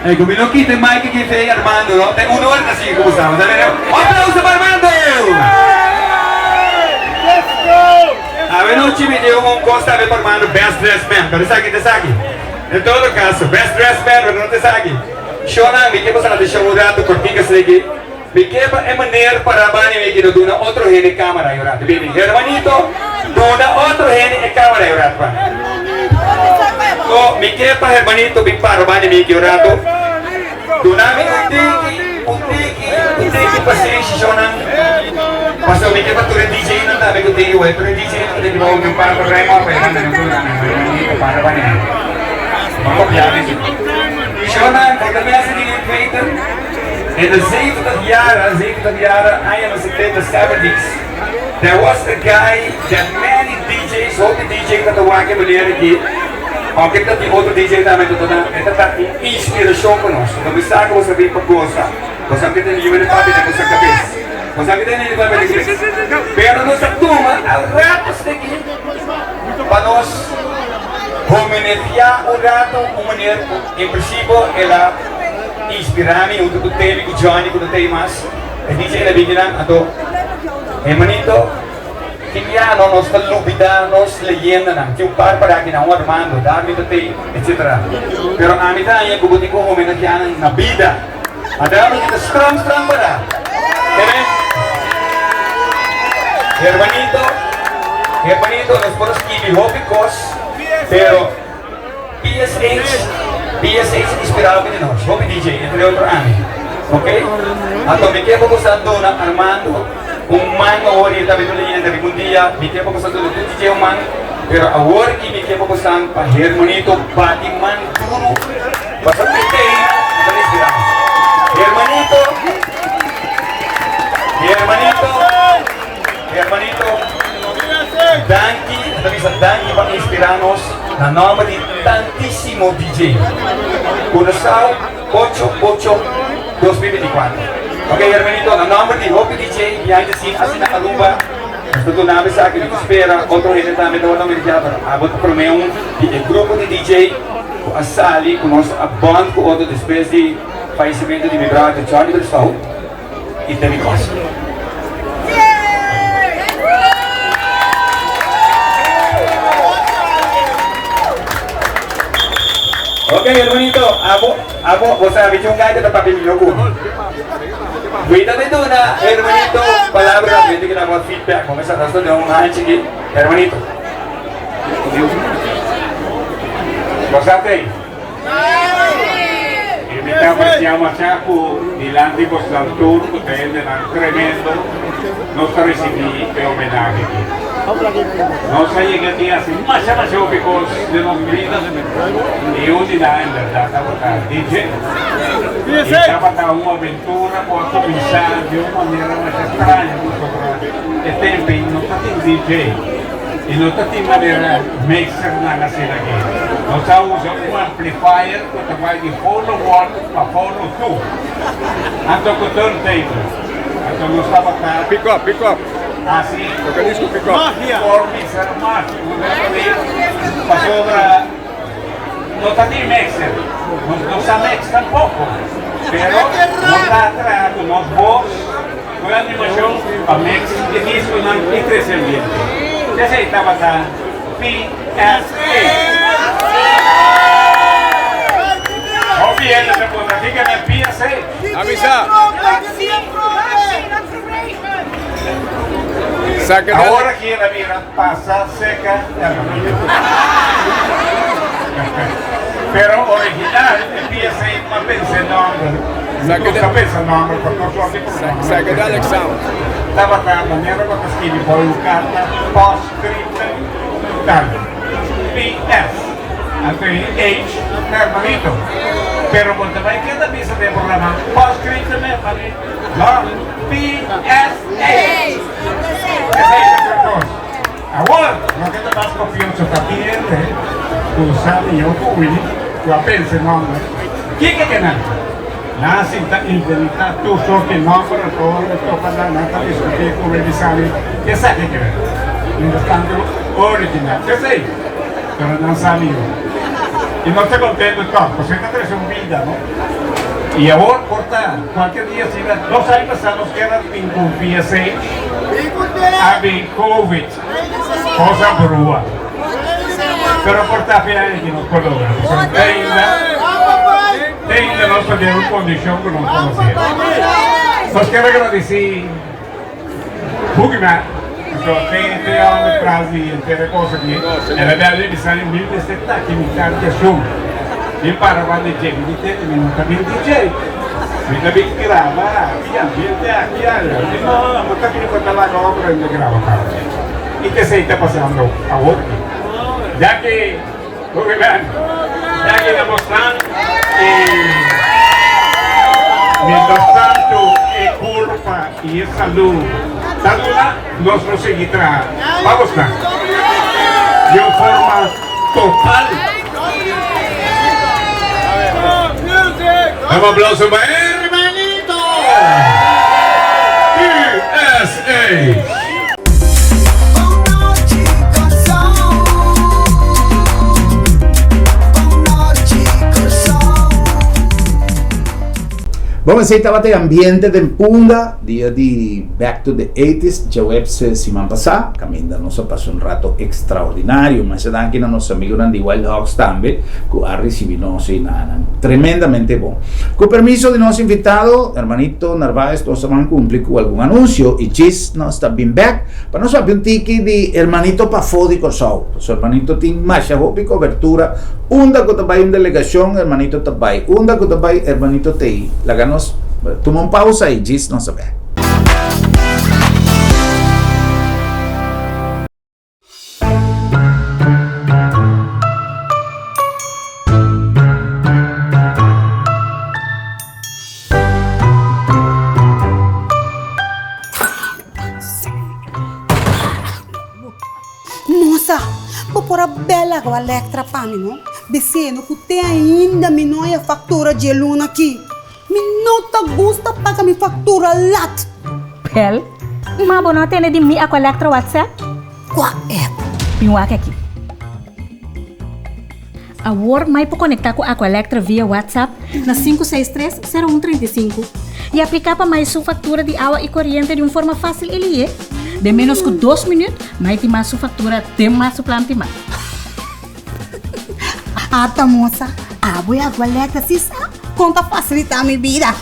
Ey cu mi no kita e mic aki fe Armando no te uno ora ta sigui cu bo sa bo sa un aplauso pa Armando! Awe nochi mi tin un cos tambe pa Armando best dressed man pero esaki ta esaki en todo caso best dressed man pero no ta esaki shownan mi ke boso atencion un rato cortico esaki mi ke pa e meneer para bani mi aki no duna otro hende camara un rato bibi hermanito duna otro hende e camara un rato pa So mi ke pa hermanito bin para bani mi aki un rato duna mi un tiki un tiki un tiki pasenshi shownan paso mi ke pa tur e DJ nan tambe ku tin igual tur e DJ nan ku tin igual mi para pa Raymond pa e manda nan tur nan hermanito para bani mi no kopia mi shownan bo ta mester di Twitter. In de 70 jaren, 70 jaren, añanan 70, seventies, there was a guy that many DJs, hopi DJ ta ta wak e meneer aki, aunke ta tin otro DJ tambe ta ta e ta ta un inspiracion pa nos. No mi sa cu boso a bin pa goza, boso a ke tene yuwe di papia den boso cabes, boso a ke tene yuwe di papia den cabes, pero nos a tuma al rato esaki pa nos homenagea un rato un meneer cu en principio el a inspira mi hunto cu Temi cu Johnny cu no ta ey mas. E dice el a bini nan anto, Hermanito, tin bia no nos ta lubida nos leyendanan. Tin un par para aki nan, un Armando, Darwin ta tey, etc. Pero ami ta haña cu bo tin cu homenageá nan na bida. Anto ami ta strong strong para. Keme? Hermanito, hermanito, nos por a skibi hopi cos, pero PSH, PSH inspirá hopi di nos, hopi DJ, entre otro ami. Ok? Anto mi ke pa boso a duna Armando un man awor i e ta bini leyenda riba un dia, mi ke pa boso a duna tur DJ un man, pero awor aki mi ke pa boso pa Hermanito bati man duru, pasobra e tei ta inspirá nos. Hermanito, Hermanito, Hermanito, danki, ta bisa danki pa inspirá nos. Na nomber di tantisimo DJ. Curaçao ocho ocho 2024. Ok hermanito, na nomber di hopi DJ behind the scene asina Aruba, nos ta duna bo esaki, mi ta spera otro hende tambe tabata homenageá, pero abo ta prome un di e grupo di DJ ku a sali ku nos a bond ku otro despues di fallecimento di mi brother Johnny Breslau i Temi Costa. Ok, hermanito, abo, abo, bo sabi cu un guy ta papia mihor cu mi. Cuida di duna, hermanito, palabra, mi tin cu daba feedback. Bo mester nos ta duna un hanchi aki, hermanito. Bo sa tey? I mi ta apreciá masha cu dilanti bosnan tur cu ta hendenan tremendo nos ta ricibi e homenahe aki. Nos a yega di haci masha masha hopi cos den nos bida y un di nan en berdad tabata DJ. Y tabata un aventura cu a cuminsa di un manera masha straño pasobra e tempo ey no ta tin DJ. I no ta tin manera mixernan asina aki. Nos a usa un amplifier ku ta bai di polo one pa polo two. Anto ku turntable. Anto nos tabata Pick up, pick up. hasi Tocadisco pick up. por bisa magia. Pasobra no ta tin mixer. Nos no sa mix tampoco. Pero nos ta traha ku nos bos. Ku e animashon pa mix e diskonan i trese ambiente. Esei tabata PSA. Hopi hende ta puntra kiko ta PSA. Avisa. Awor aki el a bira pasa seka hermanito. Pero original e PSA no a pensa e nomber. No ta pensa nomber pa tur sorti programa. Psychedelic sound. Tabata manera bo ta skibi bo un karta postscriptum tal. PS. Anto e H ta hermanito. Pero bo ta bai keda bisa den programa postscriptum e mane no PSA. Esei ta tur kos. Awor, loke ta mas kofioso ta tin hende ku sa mihó ku Willy ku a pensa e nòmber. Kiko ke nan? Nan a sinta inventá tur sorti nòmber anto ora mi topa nan, nan ta diskutí ku mi bisa mi esaki ke wer. Mientras tanto original esei, pero nan sa mihó. I nos ta kontento tòg, pasobra e ta trese un bida, no? I awor por ta kualke dia asina, dos aña pasá nos keda tin ku VSH a bin covid, cosa brua. Pero por ta fe aña ki nos por logra, pasobra te ainda, te ainda nos ta den un kondishon ku nos konosé. Nos kier agradesí Boogeyman, pasobra te te homber tras di henter e kos aki. El a bèl mi bisa mi, mi mester ta aki mitar di asun. Mi para banda dje, mi di tende mi no ta bin DJ. Mi ta bin graba aki, ambiente aki, aya. Mi di no, no, bo ta bin bo ta laga otro hende graba pa bo. I t'esei ta pasando awor aki. Danki, Boogeyman. Danki na bosnan i. Mientras tanto e kurpa i e salú ta duna, nos lo sigui traha pa bosnan di un forma total. Dame aplauso pa Hermanito USA. Bon, esei tabata e ambiente den Punda dia di Back to the Eighties djaweps siman pasá. Kaminda nos a pasa un rato ekstraordinario. Masha danki na nos amigunan di Wild Hogs tambe ku a risibí nos i nan tremendamente bon. Ku permiso di nos invitado, hermanito Narvaez, nos a ban kumpli ku algun anunsio i djis nos ta bin bèk pa nos papia un tiki di hermanito pafó di Kòrsou. Pasobra hermanito tin masha hopi kobertura. Unda ku ta bai un delegashon, hermanito ta bai. Unda ku ta bai, hermanito t'ei. Laga nos tuma un pausa i djis nos a bèk. Mosa, bo por a bel awa Lectra pa mi, no? Biseno ku te ainda mi no haya faktura dje luna aki. Mi no ta gusta paga mi faktura lat. Bel, ma bo no a tende di mi Aqua Lectra WhatsApp? Kua app? Bin wak aki. Awor mai por konektá ku Aqualectra via WhatsApp na 563 0135 i apliká pa mai su faktura di awa i koriente di un forma fásil i lihé. Den ménos ku dos minüt mai tin mas su faktura den mas su plan timá. Ata mosa, abo e Aqualectra si sa kon ta fasilitá mi bida.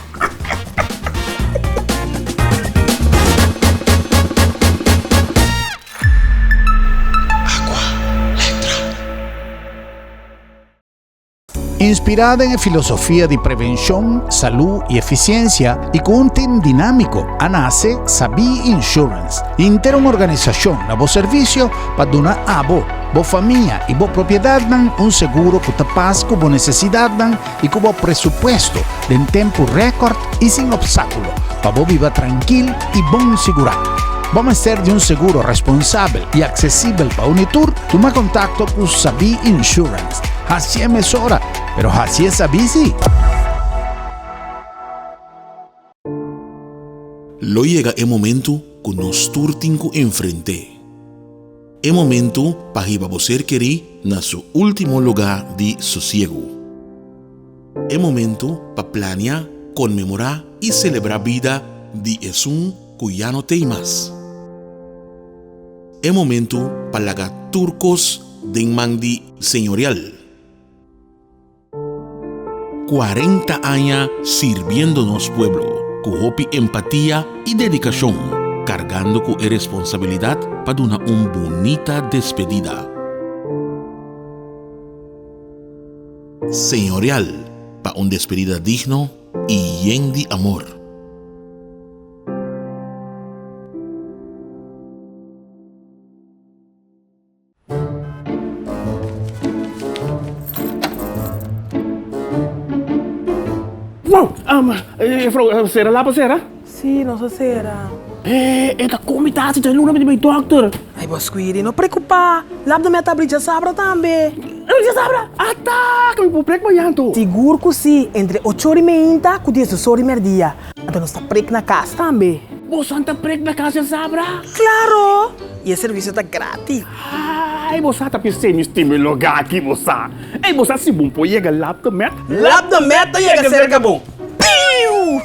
Inspirá den e filosofia di prevenshon, salú i efisiensia i ku un tim dinámiko a nase Sabí Insurance, henter un organisashon na bo servisio pa duna abo, bo famia i bo propiedatnan un seguro ku ta pas ku bo nesesidatnan i ku bo presupuesto den tempu rèkòrt i sin opstákulo pa bo biba trankil i bon sigurá. Bo mester di un seguro responsabel i aksesibel pa un i tur? Tuma kontakto ku Sabí Insurance. Hasié mesora, pero hasié sabí sí! Lo yega e momentu ku nos tur tin ku enfrent'é. E momentu pa hiba bo ser kerí na su último lugá di sosiegu. E momentu pa plania, konmemorá i selebrá bida di esun ku ya no t'ei mas. E momentu pa laga tur kos den man di Señorial. 40 aña sirbiendo nos pueblo ku hopi empatia i dedikashon, kargando ku e responsabilidat pa duna un bunita despedida. Señorial pa un despedida digno i yen di amor. Wow! Um, juffrouw, sera lapa sera? Sí, nos a sera. Eh, e ta komi ta hasi luna mi di bai dokter. Ay, bo Squiri, no preocupa. Lap de meta abri djasabra tambe. Abri djasabra? Ata, ku mi por prek mañan to. Sigur ku si, entre ocho ora i meinta ku diesdos ora i merdia. Anto nos ta prek na kas tambe. Bosan ta prek na kas djasabra? Klaro! I e servisio ta gratis. Ay, bo sa ta pis'é mi stima e lugá aki, bo sa. Ey, bo sa si bon por yega Lap de Met? Lap de Met ta yega serka bo. Piu!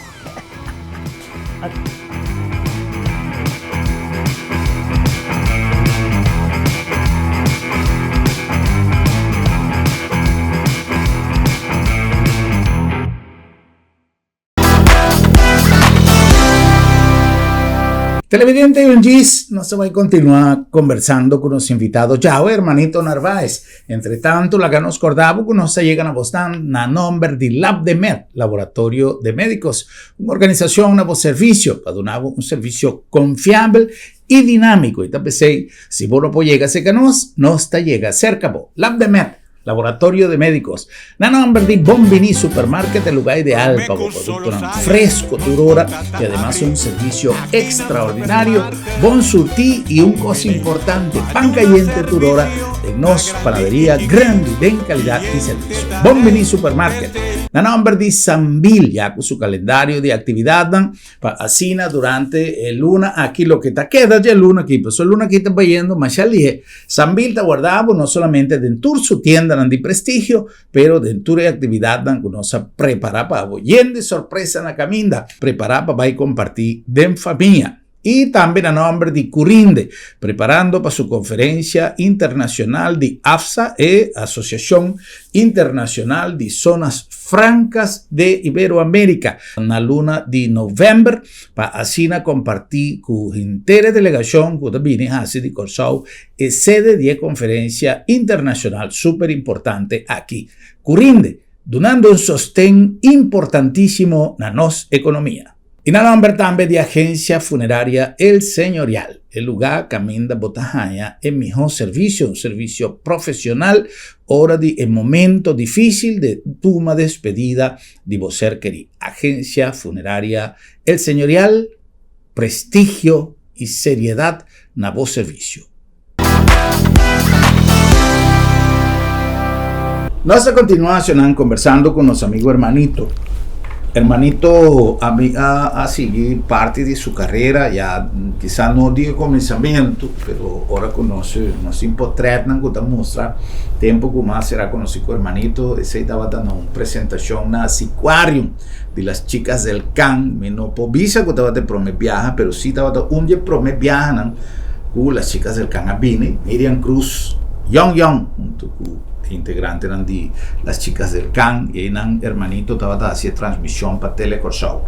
Televidente y Ongis, nos ta bai continua conversando cu nos invitado djawe, hermanito Narvaez. Entre tanto, laga nos corda bo cu nos ta yega na bosnan na nomber di LabdeMed, Laboratorio de Medicos, un organisacion na bo servicio pa duna bo un servicio confiabel y dinamico. Y ta pesey, si bo no por yega cerca nos, nos ta yega cerca bo. LabdeMed. Laboratorio de Médicos. Na nomber di Bon Bini Supermarket, e lugar ideal pa bo productonan fresco tur ora y ademas un servicio extraordinario, bon surti y un cos importante, pan cayente tur ora den nos panaderia grandi den calidad y servicio. Bon Bini Supermarket. Na nomber di Sambil, ya cu su calendario di actividadnan Pa asina durante e luna aki loke ta keda dje luna aki, pasobra e luna aki ta bayendo masha lihe. Sambil ta warda bo no solamente den tur su tiendanan di prestigio, pero den tur e aktividatnan ku nos a prepara pa bo. Yen di sorpresa na kaminda, prepara pa bai kompartí den famia. I tambe na nòmber di Curinde, preparando pa su konferensia internashonal di AFSA, e Asosiashon Internashonal di Zonas Francas de Iberoamérica, na luna di novèmber, pa asina kompartí ku henter e delegashon ku ta bini hasi di Kòrsou e sede di e konferensia internashonal super importante aki. Curinde, dunando un sosten importantísimo na nos ekonomia. I na nòmber tambe di Agencia Funeraria El Señorial, e lugá kaminda bo ta haña e mihó servisio, un servisio profesional ora di e momento difísil de tuma despedida di bo ser kerí. Agencia Funeraria El Señorial, prestigio i seriedat na bo servisio. Nos ta continua nan conversando cu nos amigo Hermanito. Hermanito a mi a, a sigui parti di su carrera, ya quizá no di e comenzamento, pero ora cu nos, nos tin potretnan cu ta mustra tempo cu mas era conoci cu Hermanito, esey tabata na un presentacion na Seaquarium di Las Chicas del Can. Mi no por bisa cu tabata e prome biaha, pero si tabata un di e prome biahanan ku Las Chicas del Can a bini, Miriam Cruz Yong Yong huntu ku e integrantenan di Las Chicas del Can i einan Hermanito tabata hasi e transmishon pa Tele Kòrsou.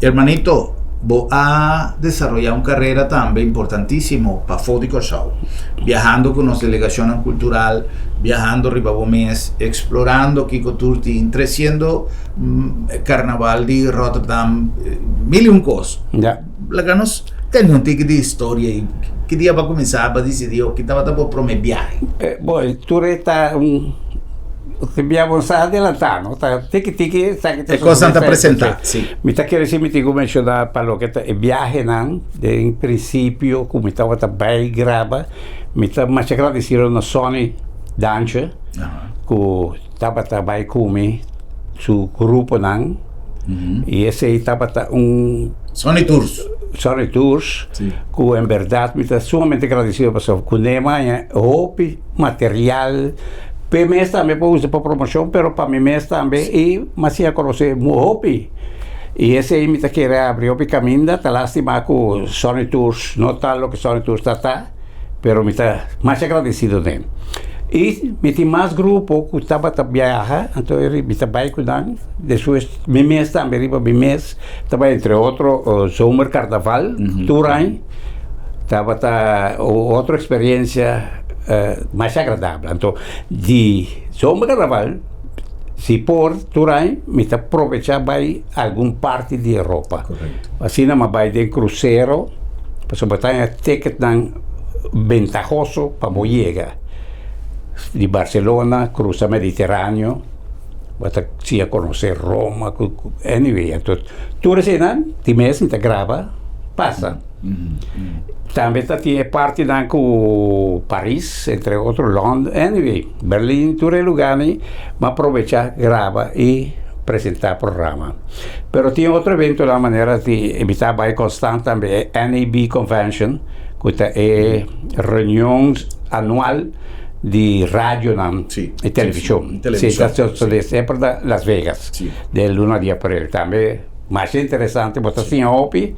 Hermanito, bo a desaroyá un karera tambe importantísimo pafó di Kòrsou, biahando ku nos delegashonnan kultural, biahando riba bo mes, eksplorando kiko tur tin, tresiendo karnaval di Rotterdam, mil i un kos. Laga nos tene un tiki di historia i ki dia bo a kuminsá pa disidí o ki tabata bo promé biahe? Bo, tur e ta un biaha bo sa adelantá, no? Ta tiki tiki esaki ta E kosnan ta presentá, si. Mi ta kere si mi tin ku menshoná pa loke ta e biahenan den prinsipio ku mi tabata bai graba, mi ta masha gradesido na Sonny Dantje ku tabata bai ku mi su gruponan. I esei tabata un. Sonny Tours. Sonny Tours. Sí. Ku en bèrdat mi ta sumamente gradesido pasobra ku ne maña hopi material p'e mes tambe por usa pa promoshon pero pa mi mes tambe i mi a siña konosé hopi i esei mi ta kere abri hopi kaminda ta lastima ku Sonny Tours no ta loke Sonny Tours ta ta. Pero mi ta masha agradecido den. Y mi tin mas grupo cu tabata biaha, anto mi ta bay cu nan. Despues mi mes tambe riba mi mes ta bay entre otro zomer carnaval tur aña. Tabata otro experiencia masha agradable. Anto di zomer carnaval si por tur aña mi ta probecha bay algun parti di Europa. Asina mi a bay den crucero. Pasobra bo ta haña ticketnan bentahoso pa bo yega di Barcelona cruza Mediteraneo, bo ta siña conoce Roma cu anyway anto tur eseinan di mes mi ta graba pasa. Tambe ta tin e partinan cu Paris entre otro London anyway Berlin tur e lugarnan mi a probecha graba y presenta programa. Pero tin otro eventonan manera di mi ta bai constant tambe e NAB Convention cu ta e reunion anual di radionan y television. Si, ta sucede semper na Las Vegas den luna di april. Tambe masha interesante bo ta siña hopi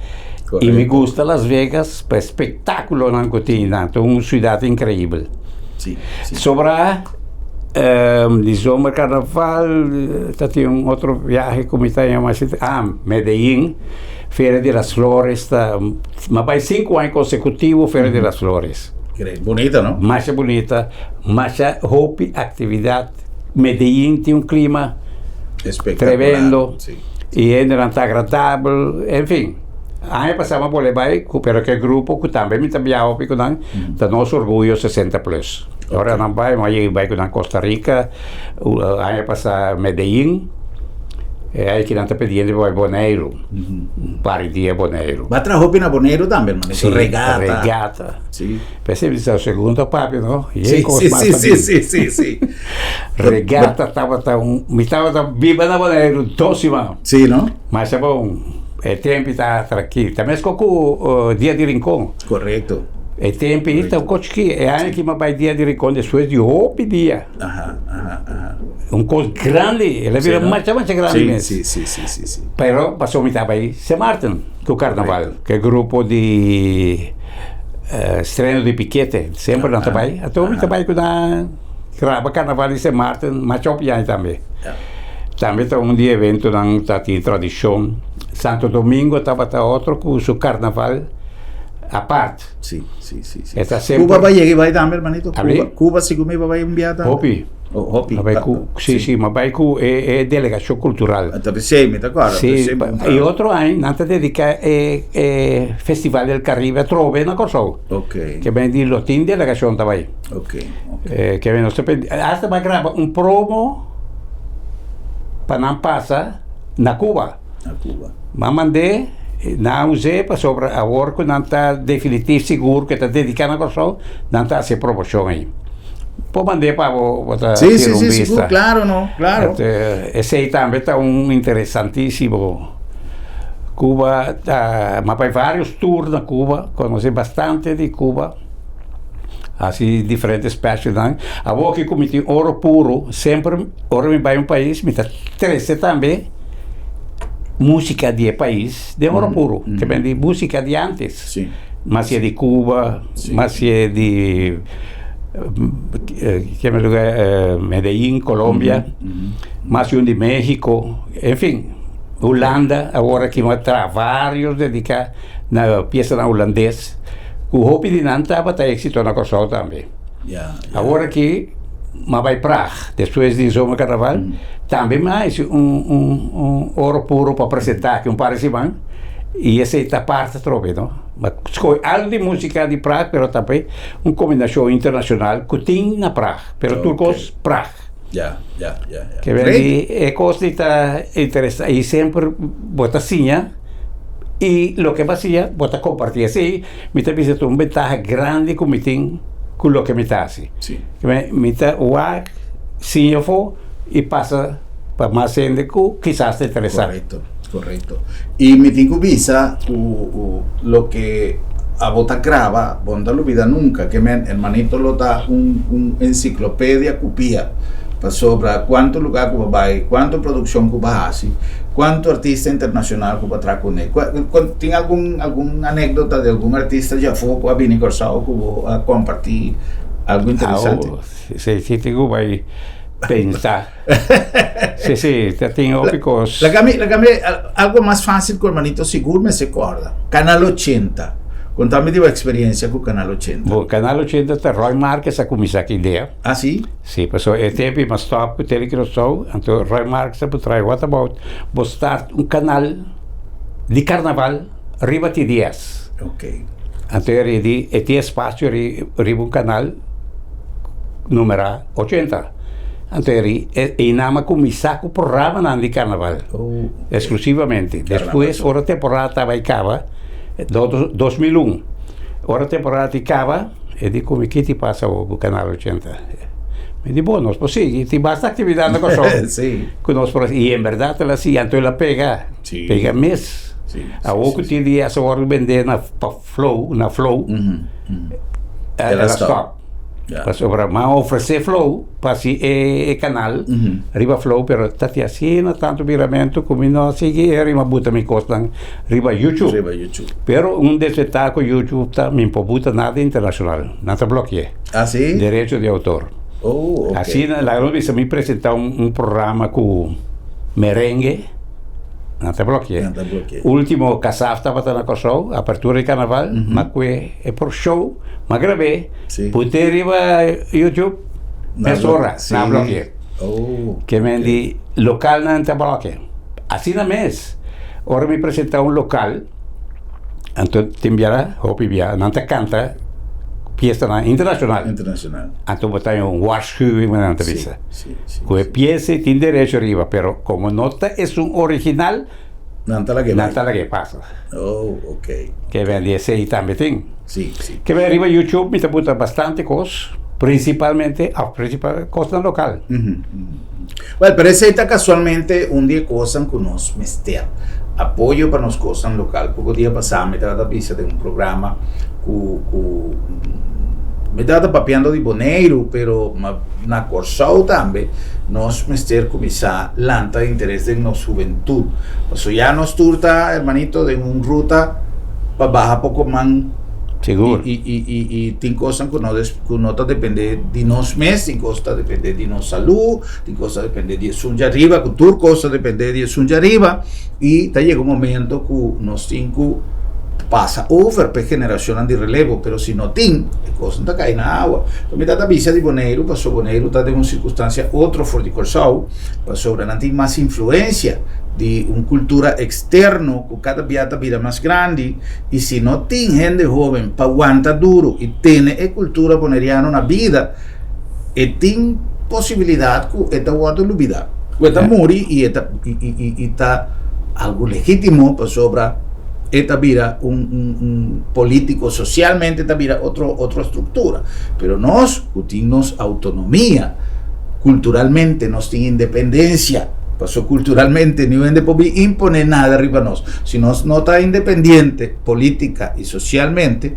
y mi gusta Las Vegas pa e spectaculonan cu tin nan. Ta un ciudad increibel. Sobra. Di zomer carnaval ta tin un otro viahe cu mi ta yama asi, ah, Medellin, Feria de las Flores ta, mi a bay cinco aña consecutivo Feria de las Flores. Bunita, no? Masha bunita, masha hopi actividad. Medellin tin un clima tremendo y hendenan ta agradabel, en fin. Aña pasa mi a bolbe bay, pero cu e grupo cu tambe mi ta biaha hopi cu nan, ta Nos Orguyo 60 Plus. Ora nan bai, mi a yega bai ku nan Costa Rica, aña pasá Medellin, e ai ki nan ta pidiendo pa bai Boneiru, un par di dia Boneiru. Bo a traha hopi na Boneiru tambe, hermanito? Sí, Regata. regata. Sí. P'esei mi ta segundo papia, no? Sí, Yen kos sí, mas sí, pa sí, di. sí, sí, sí. Regata tabata un, mi tabata biba na Boneiru dos siman. Sí, no? Masha bon, e tempi ta trankil. Ta meskos ku Dia di Rincon. Korekto. E tempi ta un kos chikí. E aña ki mi a bai Dia di Rincon despues di hopi dia. Aha, aha, aha. Un kos grandi. El a bira Sí, no? masha masha grandi Sí, mes. sí, sí, sí, sí, sí. Pero pasobra mi ta bai Sint Maarten ku karnaval. Ku e grupo di Estreno di Pikete. Semper nan ta bai. Anto mi ta bai ku nan graba karnaval di Sint Maarten masha hopi aña tambe. Tambe ta un di eventonan ta tin tradishon. Santo Domingo tabata otro ku su karnaval apart. Sí, sí, sí, sí. E ta semper. Cuba ba yega bai tambe, hermanito? A mi? Cuba, Cuba sigur mi ba bai un bia tambe. Hopi. Oh, hopi. Ma bai ku, sí, sí, ma bai ku e, e delegashon kultural. Ta p'esei, mi ta kòrda. Sí, p'esei mi puntra. i otro aña nan ta dediká e, e Festival del Caribe atrobe na Kòrsou. Ok. Ke ben di lo tin delegashon ta bai. Ok, ok. Eh, ke ben nos ta pendi, hasta bai graba un promo pa nan pasa na Cuba. Na Cuba. M'a mand'é, nan a us'é pasobra awor ku nan ta definitif sigur ku e ta dediká na Kòrsou, nan ta hasi e promoshon ei. Por mand'é pa bo, bo ta Sí, tira sí, un sí, sigur, bista. klaro no, klaro. Esei tambe ta un interesantísimo. Cuba ta, m'a bai vários tour na Cuba, konosé bastante di Cuba. Hasi diferente specialnan. Awor aki ku mi tin oro puro, semper ora mi bai un pais mi ta trese tambe músika di e pais den oro puro. Ke men di músika di antes. Mas si e di Cuba, mas si e di ke men lugar Medellin, Colombia, mas si un di Mexico, en fin, Hulanda awor aki mi a traha varios dediká na piesanan hulandes. Ku hopi di nan tabata éksito na Kòrsou tambe. Awor aki m'a bai Praag despues di zomerkarnaval, tambe m'a hasi un un un oro puro pa presentá aki un par di siman i esei ta aparte atrobe no. M'a skohe algu di músika di Praag pero tambe un kombinashon internashonal ku tin na Praag, pero tur kos Praag. Ke ven di e kos di ta interesá i semper bo ta siña. I loke bo hasié, bo ta kompartí. Esei mi ta bisa ta un bentaha grandi ku mi tin ku loke mi ta hasi. Mi ta wak, siña afó i pasa pa mas hende ku kisas ta interesá. Korekto, korekto. I mi tin ku bisa ku loke abo ta graba, bo no ta lubida nunka. Ke men, hermanito lo ta un un ensiklopedia ku pia. Pasobra kuantu lugá ku bo bai, kuantu produkshon ku bo hasi, kuantu artista internashonal ku bo a traha kuné. Tin algun algun anékdota di algun artista djafó ku a bini Kòrsou ku bo a kompartí algu interesante? Awo, si si tin ku bai pensa. Si si, ta tin hopi kos. Laga mi laga mi algu mas fásil ku hermanito sigur mester kòrda, Kanal ochenta. Konta mi di bo eksperensia ku Kanal ochenta. Bon, Kanal ochenta ta Roy Markes a kuminsá ku idea. Ah, sí? Sí, pasobra e tempu mi a stòp ku Tele Curaçao, anto Roy Marks a trae what about bo start un kanal di karnaval riba TDS. Ok. Anto e redi e tin espasio riba un kanal numerá ochenta. Anto e ri e nan a kuminsá ku programanan di karnaval Oh, ok. eksklusivamente. Despues ora temporada tabata i kaba, 2001, ora temporada i kaba, E di ku mi kiti pasa awor ku Kanal ochenta? Mi di, bo, nos por sigui, tin basta aktividat na Kòrsou ku nos por hasi. I en bèrdat el a sigui, anto el a pega, pega mes. Awor ku tin di esa wòrdu bendé na pa Flow, na Flow, el a stòp. Pasobra mi a ofresé Flow pa hasi e kanal riba Flow, pero ta tin asina tantu biramentu ku mi no a sigui e riba buta mi kosnan riba YouTube. Riba YouTube. Pero un desventaha ku YouTube ta mi por buta nada internashonal. Nan ta bloke'é. Ah, si? Derecho di autor. Oh, ok. Asina laga nos bisa mi presentá un un programa ku merengue, nan ta bloke'é. Nan ta bloke'é. Último Kasaf tabata na Kòrsou, apertura di karnaval, m'a kue e por show, m'a grab'é, Si. put'é riba YouTube, Nan mesora bloke- nan si. bloke'é. Oh. Ke men di lokalnan ta bloke. Asina mes, ora mi presentá un lokal, anto tin biaha, hopi biaha, nan ta kanta piesanan internashonal. Internashonal. Anto bo ta haña un waarschuwing manera nan ta bisa. Si, si, Ku e piesa ei tin derecho riba, pero komo no ta esun original, Nan ta lag'é nan bai. ta lag'é pasa. Oh, ok. Ke ben di esei tambe tin. Si, si. Ke ben riba YouTube mi ta buta bastante kos, prinsipalmente, òf prinsipal kosnan lokal. Well, pero esei ta kasualmente un di e kosnan ku nos mester, apoyo pa nos kosnan lokal. Poko dia pasá mi tabata bisa den un programa ku ku mi tabata papiando di Boneiru, pero na Kòrsou tambe nos mester kuminsá lanta interes den nos hubentut. Pasobra ya nos tur ta, hermanito, den un ruta pa baha poko man. Sigur. I, i, i, i tin kosnan ku no des, ku no ta dependé di nos mes, tin kos ta dependé di nos salú, tin kos ta dependé di esun djariba, ku tur kos ta dependé di esun djariba, i ta yega un momento ku nos tin ku pasa over pa e generashonnan di relevo, pero si no tin, e kosnan ta kai na awa. Enton mi ta ta bisa di Boneiru, pasobra Boneiru ta den un sirkunstansia otro for di Kòrsou, pasobra nan tin mas influensia di un kultura eksterno ku kada bia ta bira mas grandi, I si no tin hende hoben pa wanta duru i tene e kultura boneriano na bida, e tin posibilidat ku e ta wòrdu lubidá, ku e ta muri i e ta i ta algu legítimo pasobra e ta bira un un un polítiko sosialmente ta bira otro otro struktura. Pero nos ku tin nos outonomia kulturalmente nos tin independensia. Paso culturalmente niun hende por bin impone nada riba nos. Si nos no ta independiente politica y socialmente,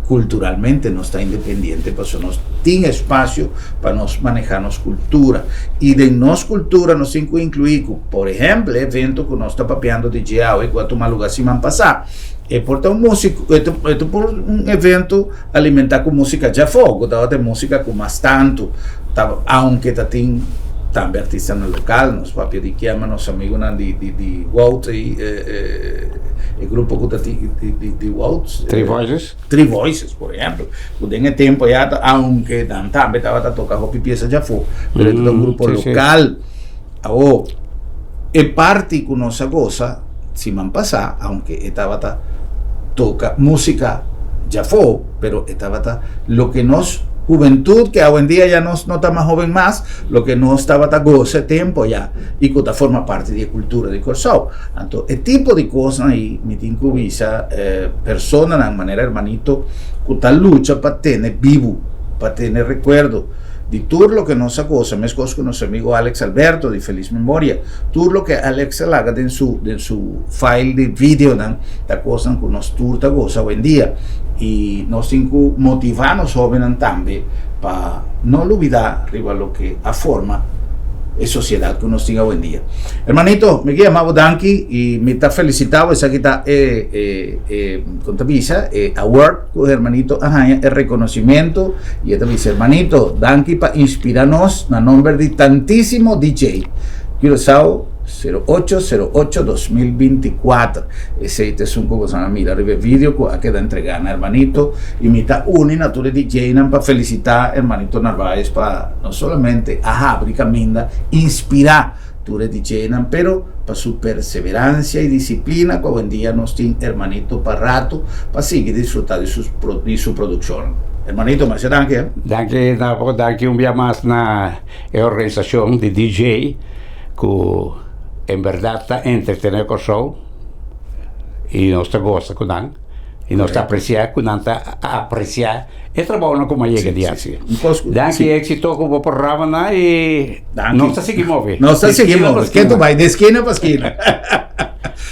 culturalmente nos ta independiente paso nos tin espacio pa nos maneha nos cultura. Y den nos cultura nos tin cu inclui cu, por ehempel, e evento cu nos ta papiando di dje awe cu a tuma lugar siman pasa, e por ta un musico, e ta por un evento alimenta cu musica djafó, cu tabata e musica cu mas tanto ta, aunke ta tin tambe artistanan local, nos papia di kiema nos amigunan di di di Wout ei, e grupo cu ta tin di di di Wout. Three Voices. Three Voices, por ehempel, cu den e tempo ya ta, aunke nan tambe tabata toca hopi pieza djafó, pero e ta un grupo local. Awor, e parti ku nos a gosa siman pasá, aunke e tabata toka músika djafó, pero e tabata loke nos hubentut, ke awendia ya nos no ta mas hóben mas, loke nos tabata gosa e tempu ayá i ku ta forma parti di e kultura di Kòrsou. Anto e tipo di kosnan ei mi tin ku bisa personanan manera hermanito ku ta lucha pa tene bibu, pa tene rekuerdo. Di tur loke nos a gosa, meskos ku nos amigo Alex Alberto di felis memoria, tur loke Alex a laga den su den su file di videonan ta kosnan ku nos tur ta gosa awendia. I nos tin ku motivá nos hóbennan tambe pa no lubidá riba loke a forma e sosiedat ku nos tin awendia. Hermanito, mi ke yama bo danki i mi ta felisitá bo, esaki ta e e e kon ta bisa e award ku hermanito a haña e rekonosimentu. I e ta bisa, Hermanito, danki pa inspira nos na nomber di tantísimo DJ. Curaçao, 08 08 2024. Esei ta esun ku boso a mira riba e video ku a keda entregá na hermanito. I mi ta uni na tur e DJ-nan pa felisitá hermanito Narvaez pa no solamente a habri kaminda, inspirá tur e DJ-nan, pero pa su perseverancia i disiplina ku awendia nos tin hermanito pa rato pa sigui disfruta di su di su produccionnan. Hermanito, masha danki he. Danki na bo, danki un bia mas na e organisacion di DJ ku en berdad ta entretene Kòrsou i nos ta gosa ku nan i nos ta aprecia ku nan ta aprecia E trabounan ku a yega di hasi. Danki éksito ku bo programanan i nos ta sigui move. Nos ta sigui move. Ke tu bai di eskina pa eskina.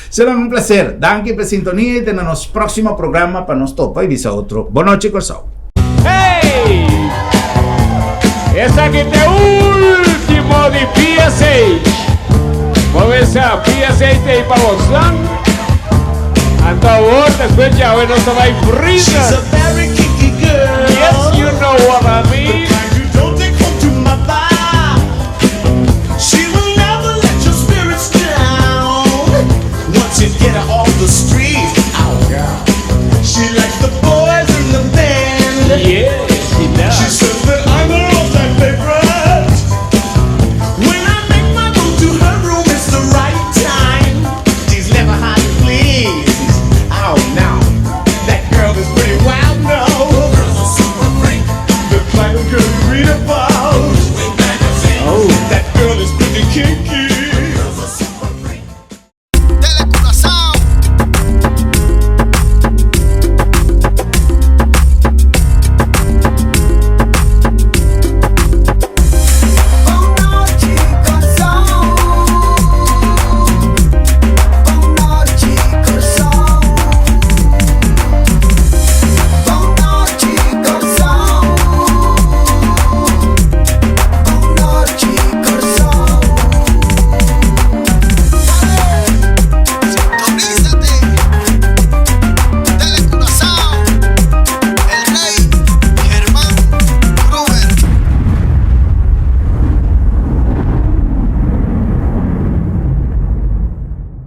Será un plaser. Danki pa e sintonia i te na nos próksimo programa pa nos topa i bisa otro. Bon nochi Kòrsou. Hey! Esaki ta e ultimo di PSH. Bo mesa PSH ta ei pa bosnan. Anto awor despues djawe nos ta bai Freezer. Yes you know what I mean. Yeah.